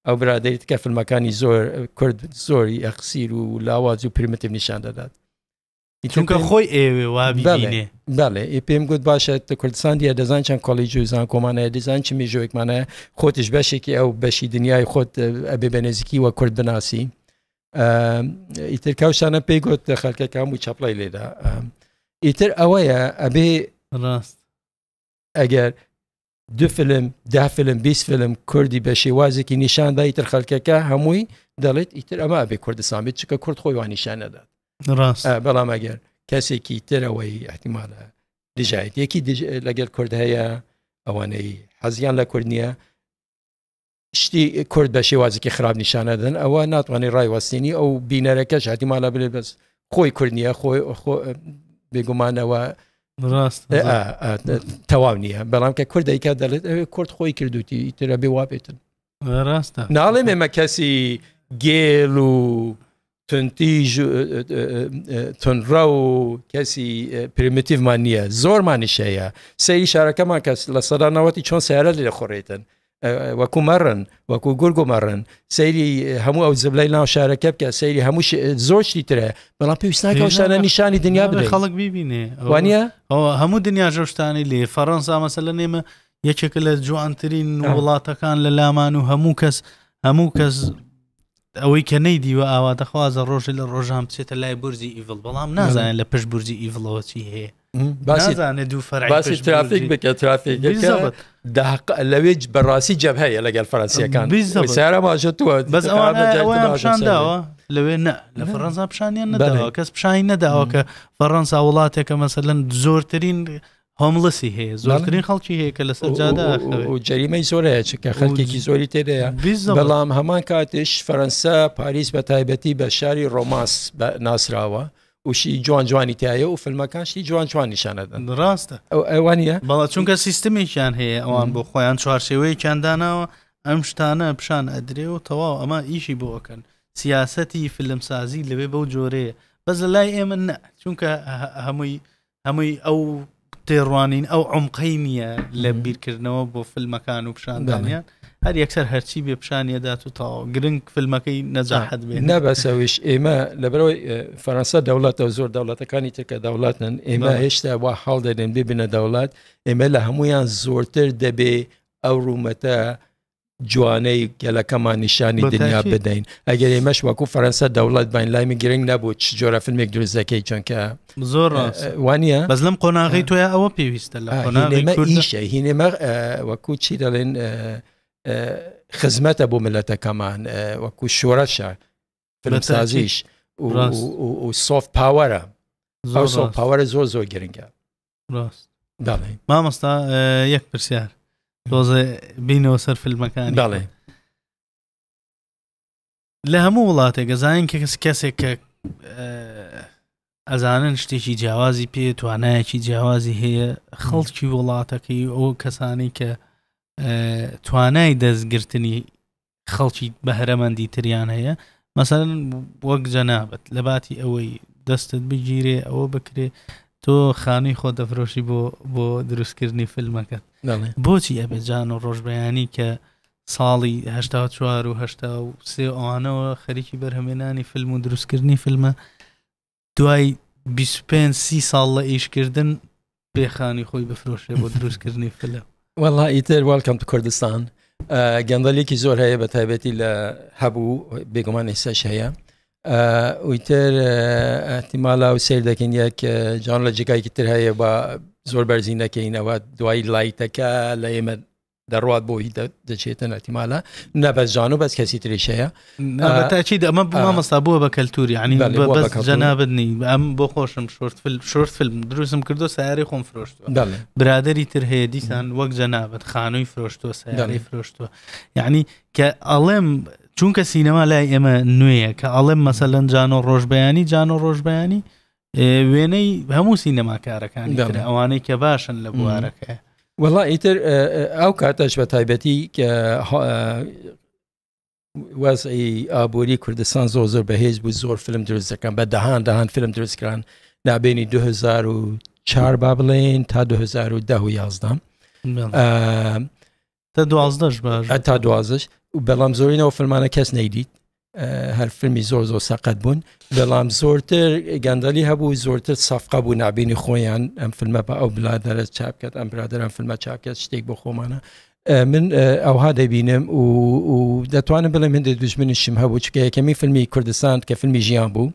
ئەو برادری کە فیلمەکانی زۆر کورد زۆری ئەقسیر و لاواز و primitive نیشان دەدات چونکە خۆی ئێوێ وا ببینێ بەڵێ ئی پێم گوت باشە تە کوردستان دیە دەزان چەند کۆلیج و زانکۆمان هەیە دەزان چ مێژووێکمان هەیە خۆتیش بەشێکی ئەو بەشی دنیای خۆت ئەبێ بە نزیکی وە کورد بناسی ئیتر کاوشانە پێی گوت خەڵکەکە هەموو چەپڵی لێدا ئیتر ئەوەیە ئەبێ ڕاست ئەگەر دو فیلم ده فیلم 20 فیلم کوردی بە شێوازێکی نیشاندا ئیتر خەڵکەکە هەمووی دەڵێت ئیتر ئەمە ئەبێ کوردستان بێت چکە کورد خۆی وان نیشان نەدات ڕاست بەڵام ئەگەر کەسێکی ترەوەی احتیمالە دژایەتێکی لەگەل کورد هەیە ئەوانەی حەزیان لە کورد نییە شتی کورد بە شێوازێکی خراپ نیشانەدەن ئەوە ناتوانێت ڕایوەستێنی ئەو بینەرەکەش هەتیمالە بلێ بەس خۆی کورد نییە خۆی بێگومانەوە ڕاست تەواو نییە بەڵام کە کورد دەیکات دەڵێت ئەوێ کورد خۆی کردوتی ترە بێ وا بێتن ڕاستە ناڵێم ئێمە کەسی گێل و تونتیژ تونڕە و کەسی primitive مان نییە زۆرمانیش هەیە سەیری شارەکەمان کەس لە سەدا نەوەتی چۆن سیارە لێ خۆڕێتن وەکو مەڕن وەکو گورگ و مەڕن سەیری هەموو ئەو زبلەی ناو شارەکە بکە سەیری هەموو زۆر شتی ترە بەڵام پێویست ناکە ئەو شتانە نیشانی دنیا بدەین خەڵک بیبینێ وانە هەموو دنیا ژەشتانی لێ فەڕەنسا مەسە لە نێمە یەکێکە لە جوانترین وڵاتەکان لە لامان و هەموو کەس هەموو کەس ئەوەی کە نەیدیوە ئاواتەخوازە ڕۆژێ لە ڕۆژان بچێتە لای بورجی ئیڤڵ بەڵام نازانێت لە پشت بورجی ئیڤڵەوە چی هەیە باسیزانێت دوو فەرعی باسی ترافیک بکە ترافیک لەوێ بەڕاستی جەب هەیە لەگەل فەرەنسیەکان سارا ماژەتووە بەس ئەوانە پیشان داوە لەوێ نە لە فەرەنسا پیشانیان نەداوە کەس پیشانی نەداوە کە فەرەنسا وڵاتێکە مەسەلەن زۆرترین homeless ی هەیە زۆرترین خەڵکی هەیە کە لەسەر جادە و جەریمەی زۆر هەیە چونکە خەڵکێکی زۆری تێدایە بەڵام هەمان کاتیش فەرەنسا پاریس بە تایبەتی بە شاری romance ناسراوە وشی جوان جوانی تایە و فیلمەکان شتی جوان جوان نیشانەدەن ڕاستە ئەو ئەوانە بەڵا چونکە سیستمێکیان هەیە ئەوان بۆ خۆیان چوارچێوەیەکیان داناوە ئەم شتانە پیشان ئەدرێ و تەواو ئەمە ئیشی بۆ ئەکەن سیاسەتی فیلمسازی لەوێ بەو جۆرەیە بەس لە لای ئێمە نە چونکە هەمووی هەمووی ئەو تێڕوانین ئەو عمقەی نییە لە بیرکردنەوە بۆ فیلمەکان و پیشاندانیان هەر یەکسەر هەرچی بێ پیشانیەدات و تەواو گرنگ فیلمەکەی نەجاحەت بێ نەبەسەویش ئێمە لەبەرەوەی فەرەنسا دەوڵەتە و زۆر دەوڵەتەکانی ترکە دەوڵەتن ئێمە هێشتا وا حاڵ دەدەین ببنە دەوڵەت ئێمە لە هەمویان زۆرتر دەبێ ئەو ڕوومەتە جوانەی گەلەکەمان نیشانی دنیا بدەین ئەگەر ئێمەش وەکو فەرەنسا دەوڵەت باین لای من گرنگ نەبوو چ جۆرە فیلمێک دروست دەکەی چونکە زۆر وانە بەس لەم قۆناغی تۆیا ئەوە پێویستە لە قۆناغی ئیشە هینێمە وەکو چی دەڵێن خزمەتە بۆ ملەتەکەمان وەکو شۆرەشە فیلمسازیش و soft power ە ئەو soft power ە زۆر زۆر گرنگە ڕاست مامۆستا یەک پرسیار تۆزێ بینەوە سەر فیلمەکان دەڵێ لە هەموو وڵاتێک ئەزانین کە کەس کەسێک کە ئەزانن شتێکی جیاوازی پێ توانایەکی جیاوازی هەیە خەڵکی وڵاتەکەی ئەو کەسانی کە توانای دەستگرتنی خەڵکی بەهرەمەندی تریان هەیە مەسەن وەک جەنابەت لە باتی ئەوەی دەستت بگیرێ ئەوە بکرێ تۆ خانووی خۆ دەفرۆشی بۆ بۆ دروستکردنی فیلمەکەت بۆچی ئەبێ جان و ڕۆژبەیانی کە ساڵی 1970 و 1970 ئەوانەوە خەریکی بەرهەمێنانی فیلم و دروستکردنی فیلمە دوای 25 سی ساڵ لە ئیشکردن بێخانی خۆی بفرۆشێ بۆ دروستکردنی فیلم وەڵا ئیتر welcome to کوردستان گەندەلێکی زۆر هەیە بە تایبەتی لە هەبوو بێگومان ئێستاش هەیە ئیتر احتیمالە و سیر دەکەین یەک جان لە جێگایکی تر هەیە بە زۆر بەرزی نەکەینەوە دوای لایتەکە لە ئێمە دەڕوات بۆ هی دەچێتە احتیمالە نە بەس جان و بەس کەسی تریش هەیە تاچید ئەمە مامۆستا بووە بە کەلتوری ینی بەس جەنابت نی ئەم بۆ خۆشم short film short film دروستم کردو سیارەی خۆم فرۆشتووە برادری تر هەیە دیسان وەک جەنابەت خانووی فرۆشتووە سیارەی فرۆشتووە یعنی کە ئەڵێم چونکە سینەما لای ئێمە نوێیە کە ئەڵێم مەسەلەن جانۆ ڕۆژبەیانی جانۆ ڕۆژبەیانی وێنەی هەموو سینەماکارەکانی ئەوانەی کە باشن لە بوارەکە وەڵا ئیتر ئەو کاتەش بە تایبەتی کە وەزعی ئابووری کوردستان زۆر زۆر بەهێز بوو زۆر فیلم دروست دەکەن بە دەهان دەهان فیلم دروستکران نابینی 2004 با بڵێن تا 2010 و 11 تا دوازدەش باش تا دوازدەش بەڵام زۆرینەوە فیلمانە کەس نەیدیت هەر فیلمی زۆر زۆر سەقەت بوون بەڵام زۆرتر گەندەلی هەبوو زۆرتر سەفقە بوو نابینی خۆیان ئەم فیلمە بە ئەو بلادەرە چاپکات ئەم برادران فیلمە چاپکات شتێک بۆ خۆمانە من ئەوها دەبینم و دەتوانم بڵێم هەندێک دژمنیشم هەبوو چکە یەکەمی فیلمی کوردستان کە فیلمی ژیان بوو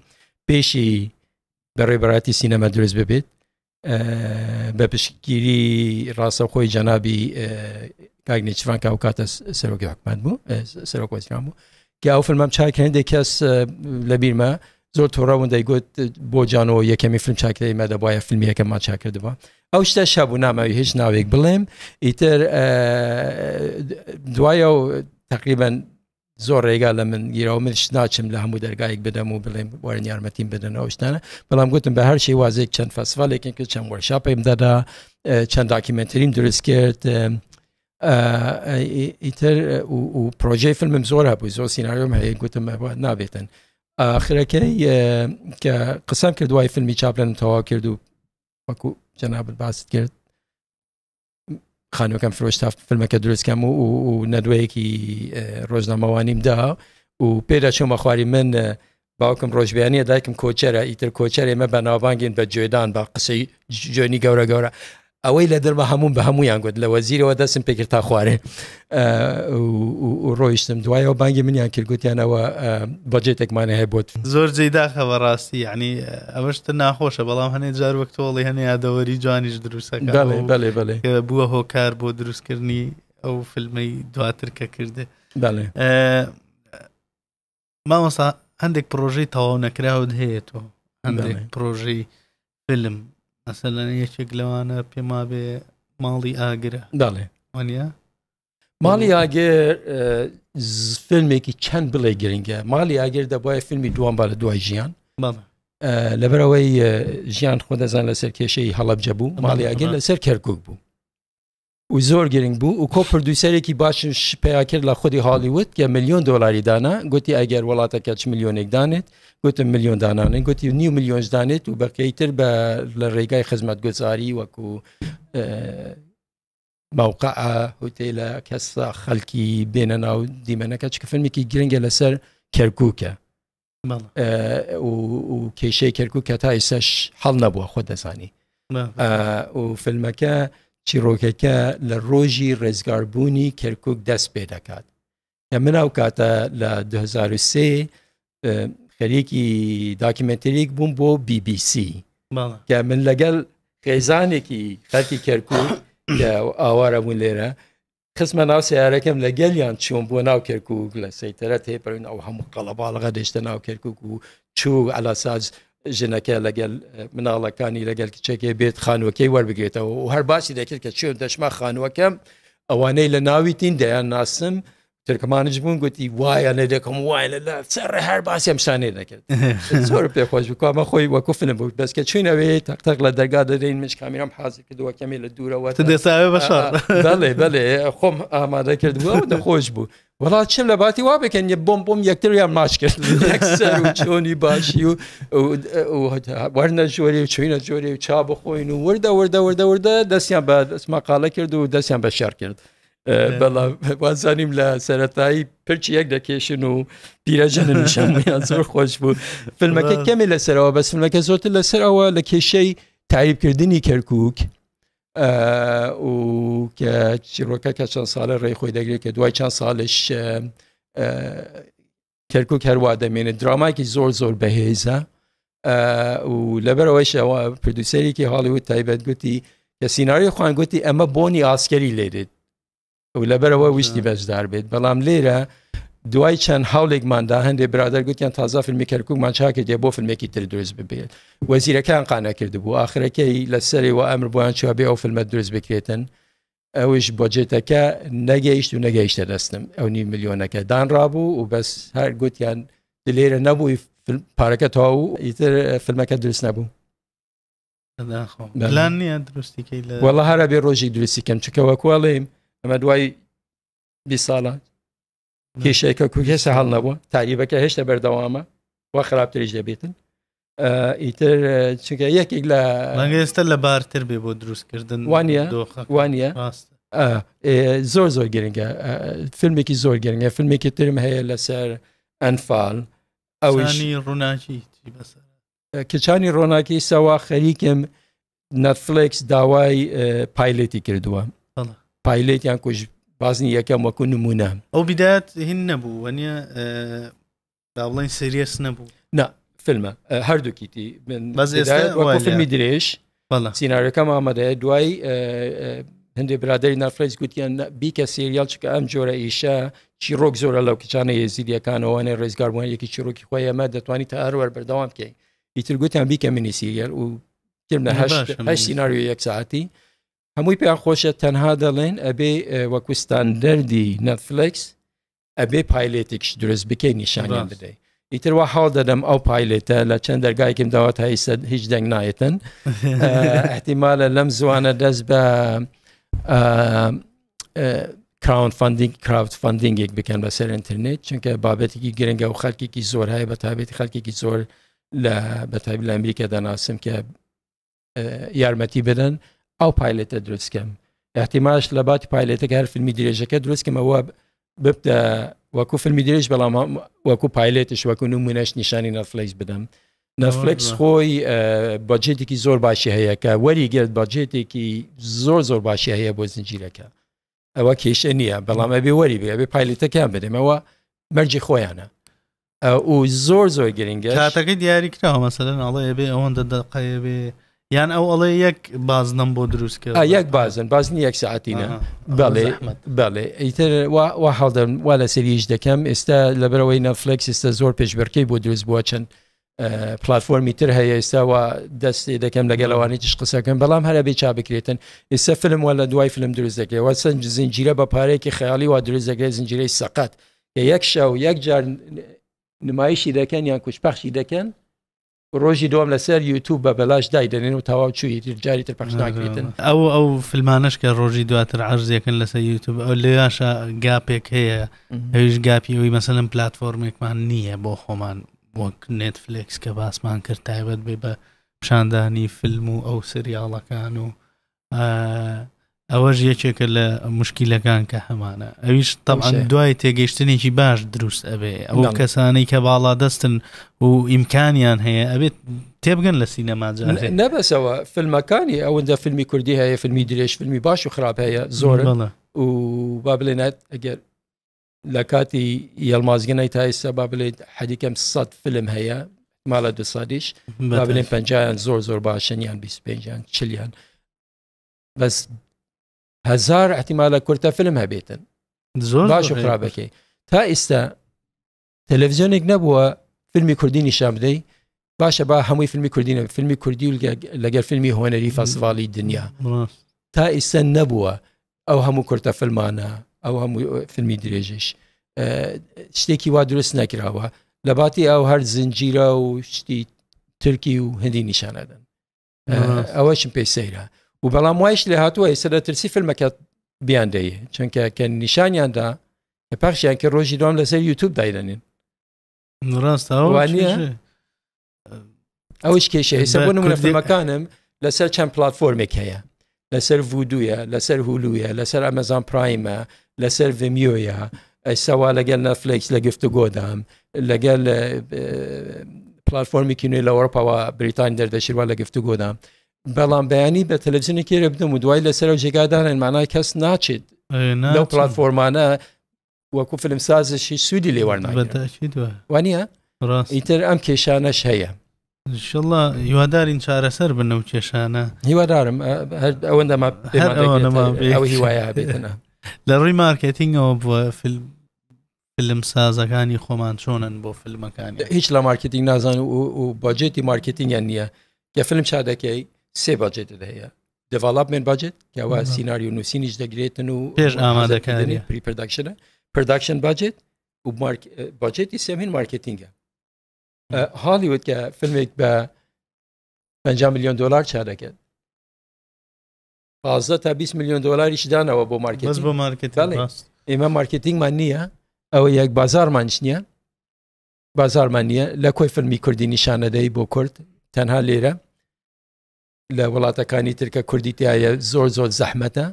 پێشی بەڕێبەراتی سینەما دروست ببێت بە پشتگیری ڕاستەوخۆی جەنابی کاک نێچیرڤان کە ئەو کاتە سەرۆکی حکومەت بوو سەرۆک وەزیران بوو کە ئەو فیلمم چاک هەندێک کەس لە بیرمە زۆر تووڕەبوون دەیگوت بۆ جانەوە یەکەمی فیلم چاکرەی مە دەبواە فیلمی یەکەممان چاکردبووە ئەو شتە شەبوو نامەوی هیچ ناوێک بڵێم ئیتر دوایە و تقریبا زۆر ڕێگا لە من گیرەوە منش ناچم لە هەموو دەرگایەک بدەم و بڵێم وەرن یارمەتیم بدەن ئەو شتانە بەڵام گوتم بە هەر شێوازێک چەند فەسڤالێکم کرد چەند workshop ێم دەدا چەند documentary م دروست کرد ئیتر و پرۆژەی فیلمم زۆر هەبوو زۆر سیناریۆم هەیە گوتم نابێتن ئاخرەکەی کە قسەم کرد دوای فیلمی چاپلنم تەواو کرد و وەکو جەنابت باست کرد خانوەکەم فرۆشت تا فیلمەکە دروست کەم و و نەدوەیەکی ڕۆژنامەوانیم دا و پێدا چۆمە خواری من باوکم ڕۆژبیانە دایکم کۆچەرە ئیتر کۆچەر ئێمە بە ناوبانگین بە جوێدان بە قسەی جوێنی گەورە گەورە ئەوەی لە دەرمە هەموم بە هەمویان گوت لە وەزیرەوە دەستم پێکرد تا خوارێ و ڕۆیشتم دوایەوە بانگی منیان کرد گوتیانەوە بەجێتێکمان هەیە بۆت زۆر جێی داخە بەڕاستی یعنی ئەوەشتە ناخۆشە بەڵام هەنێ جار وەک تۆڵی هەنێ یادەوەری جوانیش دروستەکە بەڵێ بەڵێ بەڵێ بووە هۆکار بۆ دروستکردنی ئەو فیلمەی دواتر کە کردێ بەڵێ مامۆستا هەندێک پرۆژەی تەواو نەکراوت هەیە تۆ هەندێک پرۆژەی فیلم مەسەلەن یەکێک لەوانە پێم وابێ ماڵی ئاگرە. بەڵێ. وانە؟ ماڵی ئاگر فیلمێکی چەند بڵێ گرنگە. ماڵی ئاگر دەبواە فیلمی دووەم با لە دوای ژیان. لەبەرەوەی ژیان خۆ دەزان لەسەر کێشەی هەڵەبجە بوو، ماڵی ئاگر لەسەر کەرکک بوو و زۆر گرنگ بوو و کۆ پرۆدوسەرێکی باشش پیا کرد لە خودی هالیوود کە میلیۆن دلاری دانا. گوتی ئەگەر وڵاتەکە چ میلیۆنێک دانێت، گوتم میلیۆن دانانێت، گوتی نیو میلیۆنش دانێت و بەقیەی تر بە لە ڕێگای خزمەتگوزاری وەکو موقع هوتێلە کەسە خەلکی بێنە ناو دیمەنەکە، چکە فیلمێکی گرنگە لەسەر کەرکووکە و کێشەی کەرکوک کە تا ئێستاش حەڵ نەبووە، خۆ دەزانی. و فیلمەکە چیرۆکەکە لە ڕۆژی ڕێزگاربوونی کەرکک دەست پێ دەکات. کە من ئەو کاتە لە 2003 خەریکی داکیمنتریک بووم بۆ BBC کە من لەگەڵ خێزانێکی خەلکی کەرکک کە ئاوارە بوون لێرە خستمە ناو سیارەکەم لە گەلیان چوون بۆ ناو کەرکک لە سەیتەرە تێپەرین، ئەو هەموو قەڵەباڵغە دەشتە ناو کەرکک و چوو عەلاساز ژنەکە لەگەل مناڵەکانی لەگەل کچێکێ بێت خانووەکەی وەربگرێتەوە و هەر باسی دەکرد کە چێن دەچمە خانووەکەم ئەوانەی لە ناوی تین دەیان ناسم ترکمانش بوون، گوتی وایە لێ دەکەم وایە لە سەر هەر باسی ئەم شانەی دەکرد. زۆر پێخۆش بوو ئەمە خۆی وەکو فیلم بوو. بەس کە چوینەوێ تەق تەق لە دەرگا دەدەین، منش کامیرام حازر کردووە کەمێ لە دوورەوە دەساوێ بە شەڕ. بەڵێ بەڵێ خۆم ئامادە کردبوو، ئەو دەخۆش بوو. وەڵا چم لە باتی وا بکەن یە بۆم بۆم یەکتریان ماچ کرد یەکسەر و چۆنی باشی و وەرنە ژۆری و چوینە جۆری و چا بخۆین و وردە وردە وردە وردە دەستیان بە دەستمەقالە کرد و دەستیان بە شەڕ کرد. بەڵام وازانیم لە سەتایی پرچی یەک دەکێشن و پیرەژن نیشانیان زۆر خۆش بوو. فیلمەکە کەمی لەسەرەوە، بەس فیلمەکە زۆرتر لەسەرەوە لە کێشەی تاریبکردنی کەرکک و کە چیرۆکە کە چەند ساڵە ڕێی خۆی دەگرێت کە دوای چەند ساڵش کەرکک هەروە دەمێنێت. درامایکی زۆر زۆر بەهێزە و لەبەرەوەیشەوە پرۆدوسەرێکی هاڵیوود تایبەت گوتی کە سیناریۆ خوان گوتی ئەمە بۆنی ئاسکەری لێدێت و لەبەرەوە ویستی بەشدار بێت. بەڵام لێرە دوای چەند هەوڵێکماندا هەندێک برادەر گوتیان تازە فیلمی کەرکووکمان چاکردێ بۆ فیلمێکی تر دروست ببێت، وەزیرەکان قانە کردبوو ئاخرەکەی لەسەری و ئەمر بۆیان چوە بێ ئەو فیلمە دروست بکرێتن. ئەوش بۆجێتەکە نەگەیشت و نەگەیشتە دەستم، ئەو نیو ملیۆنەکە دانرابوو و بەس هەر گوتیان لێرە نەبووی پارەکە تەواو ئیتر فیلمەکە دروست نەبوو. پلان نییە دروستیکەی لە وەڵا هەرە بێ ڕۆژی دروستی کەم، چکە وەکوڵێم ئەمە دوای 20 ساڵە کێشەیەکە کو هێشتا هەڵ نەبووە، تاریبەکە هێشتا بەردەوامە و خراپتریش دەبێتن. ئیتر چونکە یەکێک لە ڕەنگە ئێستا لەبارتر بێ بۆ دروستکردن وانە وانە زۆر زۆر گرنگە، فیلمێکی زۆر گرنگە. فیلمێکی ترم هەیە لەسەر ئەنفال، ئەوشانی ڕووناکی کچانی ڕۆناکی سەوا خەریکم. نەتفلێکس داوای پایلێتی کردووە، پایلێتیان کوژ بازنی یەکەم وەکو نمونە. ئەو بدایەت هین نەبوو وەنیە با بڵێن سریەس نەبوو؟ نا فیلمە هەردووکیتی وەکو فیلمی درێژ سیناریۆکەم ئامادەیە. دوای هەندێک برادری نەتفلێکس گوتیان بیکە سریال، چکە ئەم جۆرە ئیشە چیرۆک زۆرە لەو کچانە یێزیدیەکانەوەێ ڕێزگاربوون یەکی چیرۆکی خۆی ئەمە دەتوانانی تا هەروەر بەردەوام بکەین. ئیتر گوتیان بیکە منی سیریال و کرمە هەشت سیناریۆ یەک ساعتی هەمووی پێیان خۆشە. تەنها دەڵێن ئەبێ وەکو ستاندەردی نەتفلێکس ئەبێ پایلێتێکش دروست بکەی نیشانیان بدەیت. ئیتر وا حاڵ دەدەم ئەو پایلێتە لە چەند دەرگایکم داوە تا ئیسە هیچ دەنگ نایەتن. احتیمالە لەم زوانە دەست بە کراون فاندینگ کراود فاندینگێک بکەن بەسەر ئینتەرنێت، چونکە بابەتێکی گرنگە و خەلکێکی زۆر هەیە، بە تایبەتی خەلکێکی زۆر لە بە تایبەت لە ئەمریکا دەناسم کە یارمەتی بدەن ئەو پایلێتە دروستکەم. احتیماش لە باتی پایلێتەکە هەر فیلمی درێژەکە دروستکەمەوە ببتە وەکو فیلمی درێژ، بەڵام وەکو پایلێتش وەکو نمونەش نیشانی نەتفلێکس بدەم. نەتفلێکس خۆی بەجێتێکی زۆر باشی هەیە کە وەری گرت، بەجێتێکی زۆر زۆر باشی هەیە بۆ زنجیرەکە، ئەوە کێشە نییە، بەڵام ئەبێ وەری بێ، ئەبێ پایلێتەکان بدەمەوە، مەرجی خۆیانە و زۆر زۆر گرنگە. کاتەکەی دیاری کراوە، مەسەلەن ئەڵێ ئەبێ ئەوەندە دەقەیە بێ، یان ئەو ئەڵێ یەک بازنەم بۆ دروست کرد؟ یەک بازن، بازنی یەک ساعتینە. بەڵێ بەڵێ ئیتر وا هەڵدەم وا لەسەریش دەکەم. ئێستا لەبەرەوەی نەتفلێکس ئێستا زۆر پێشبڕکەی بۆ دروست بووە چەند پلتفۆرمی تر هەیە ئێستا وا دەست دەکەم لەگەل ئەوانی تش قسەکەم بەڵام هەرە بێ چا بکرێتن ئێستا فیلم وە لە دوای فیلم دروست دەکرێت وە سەنج زنجیرە بە پارێکی خەیاڵی وا دروست دەکرێت زنجیرەی سەقەت کە یەک شەو یەک جار نمایشی دەکەن یان کوچ پەخشی دەکەن ڕۆژی دوم لەسەر یوتوب بە بەلاش دایدەنێن و تەواو چووی تر جاری تر پەخش ناکرێتن. ئەو ئەو فیلمانەش کە ڕۆژی دواتر عەرزیەکەن لەسەر یوتوب ئەو لێیاشە gap ێک هەیە ئەویش gap ی ئەوی مەسەلەن پلاتفۆرمێکمان نییە بۆ خۆمان وەک نێتفلێکس کە باسمان کرد تایبەت بێ بە پیشاندانی فیلم و ئەو سریاڵەکان و ئەوەش یەکێکە لە مشکیلەکان کە هەمانە ئەویش طبعا دوای تێگەیشتنێکی باش دروست ئەبێ ئەو کەسانەی کە باڵا دەستن و ئیمکانیان هەیە ئەبێت تێبگەن لە سینەما جارێ نەبەسەوە فیلمەکانی ئەوەندە فیلمی کوردی هەیە فیلمی درێژ فیلمی باش و خراپ هەیە زۆر و با بڵێنات ئەگەر لە کاتی یەڵمازگەنای تا ئێستا با بڵێت حەدیکەم 100 فیلم هەیە ماڵە دو سادیش با بڵێن پەنجایان زۆر زۆر باشن یان 25یان چلیان بەس هزار احتیمالە کورتە فیلم هەبێتن زۆر باش و خراپەکەی تا ئێستا تەلەڤزیۆنێک نەبووە فیلمی کوردی نیشان بدەی باشە با هەمووی فیلمی کوردی نەبێت فیلمی کوردی و لەگەر فیلمی هۆنەری فەسڤاڵی دنیا تا ئیستا نەبووە ئەو هەموو کورتە فیلمانە ئەو هەموو فیلمی درێژش شتێکی وا دروست نەکراوە لە باتی ئەو هەر زنجیرە و شتی تورکی و هندی نیشانەدەن ئەوەشم پێی سەیرە و بەڵام وایش لێ هاتووە ئێستا لە ترسی فیلمەکە بیان دەیە چونکە کە نیشانیاندا پەخشیان کە ڕۆژی دوام لەسەر یوتوب دایدەنێن ڕاستە ئەوش کێشە ئێستا بۆ نمونە فیلمەکانم لەسەر چەند پلتفۆرمێک هەیە لەسەر ڤودویە لەسەر هولویە لەسەر ئەمەزان پرایمە لەسەر ڤمیۆیە ئەیسەوا لەگەل نەفلێکس لە گفتوگۆدام لەگەل پلتفۆرمێکی نوێ لە ئەوروپاوە بریتانی دەردەشیروا لە گفتوگۆدام بەڵام بەیانی بە تەلەڤزیۆنی کێرە بدەم و دوای لەسەر و جێگادانن مانای کەس ناچێت لەو پلتفۆرمانە وەکو فیلمسازشی سوودی لێ وەرناگرن وانە ئیتر ئەم کێشانەش هەیە انشالله هیوادارین چارەسەر بن ئەو کێشانە هیوادارم ئەوەندە ئەو هیوایە بێتنە لە ڕووی مارکێتینگەوە بووە فیلم فیلم سازەکانی خۆمان چۆنن بۆ فیلمەکانی هیچ لە مارکتینگ نازان و باجێتی مارکتینگیان نییە کە فیلم چا دەکەی سێ باجێتت هەیە development budget کەوا سیناریۆ نووسینیش دەگرێتن و پێش ئامادەکاری pre production ە production budget و باجێتی سێمین مارکتینگە هالیوود کە فیلمێک بە 50 میلیۆن دلار چا دەکرد 15 تا 20 میلیۆن دلاریش دانەوە بۆ مارکت بۆ مارکت ئێمە مارکتینگمان نییە ئەوە یەک بازارمانش نییە بازارمان نییە لە کۆی فیلمی کوردی نیشانەدەی بۆ کورد تەنها لێرە لە وڵاتەکانی ترکە کوردی تایە زۆر زۆر زەحمەتە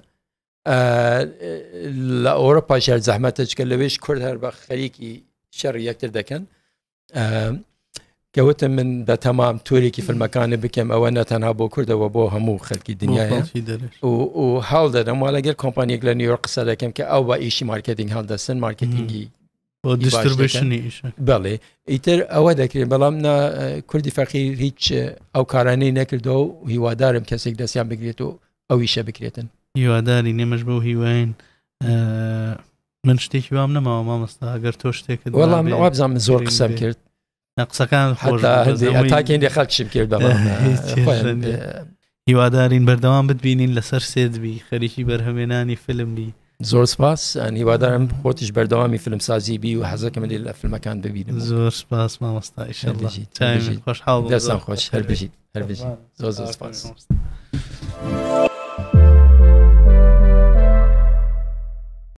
لە ئەوروپا شەر زەحمەتە چکە لەوێش کورد هەر بە خەریکی شەڕ یەکتر دەکەن کەوتم من بە تەمام تۆرێکی فیلمەکانی بکەم ئەوە نەتەنها بۆ کوردەوە بۆ هەموو خەلکی دنیاە و هەڵ دەدەم وا لەگەر کۆمپانیەک لە نیویۆرک قسە دەکەم کە ئەو بە ئیشی مارکتینگ هەڵدەستن مارکتینگی بۆ distribution ی ئیشە بەڵێ ئیتر ئەوە دەکرێت بەڵام نا کوردی فەقیر هیچ ئەو کارانەی نەکردەوە و هیوادارم کەسێک دەستیان بگرێت و ئەو ئیشە بکرێتن هیواداری نێمەش بەو هیواین من شتێکی وام نەماوە مامۆستا ئەگەر تۆ شتێکت وەڵام وابزانم من زۆر قسەم کرد قسەکان تاکێندی خەڵکشم کرد هیوادارین بەردەوام بتبینین لەسەر سێت بی خەریکی بەرهەمێنانی فیلم بی زۆر سپاس هیوادارم خۆتیش بەردەوامی فیلمسازی بی و حەزەکەم لێ لە فیلمەکان ببینم زۆر سپاس مامۆستا ئیشەڵڵا خۆشحاڵ دەستان خۆش هەر بژیت هەر بژیت زۆر زۆر سپاس.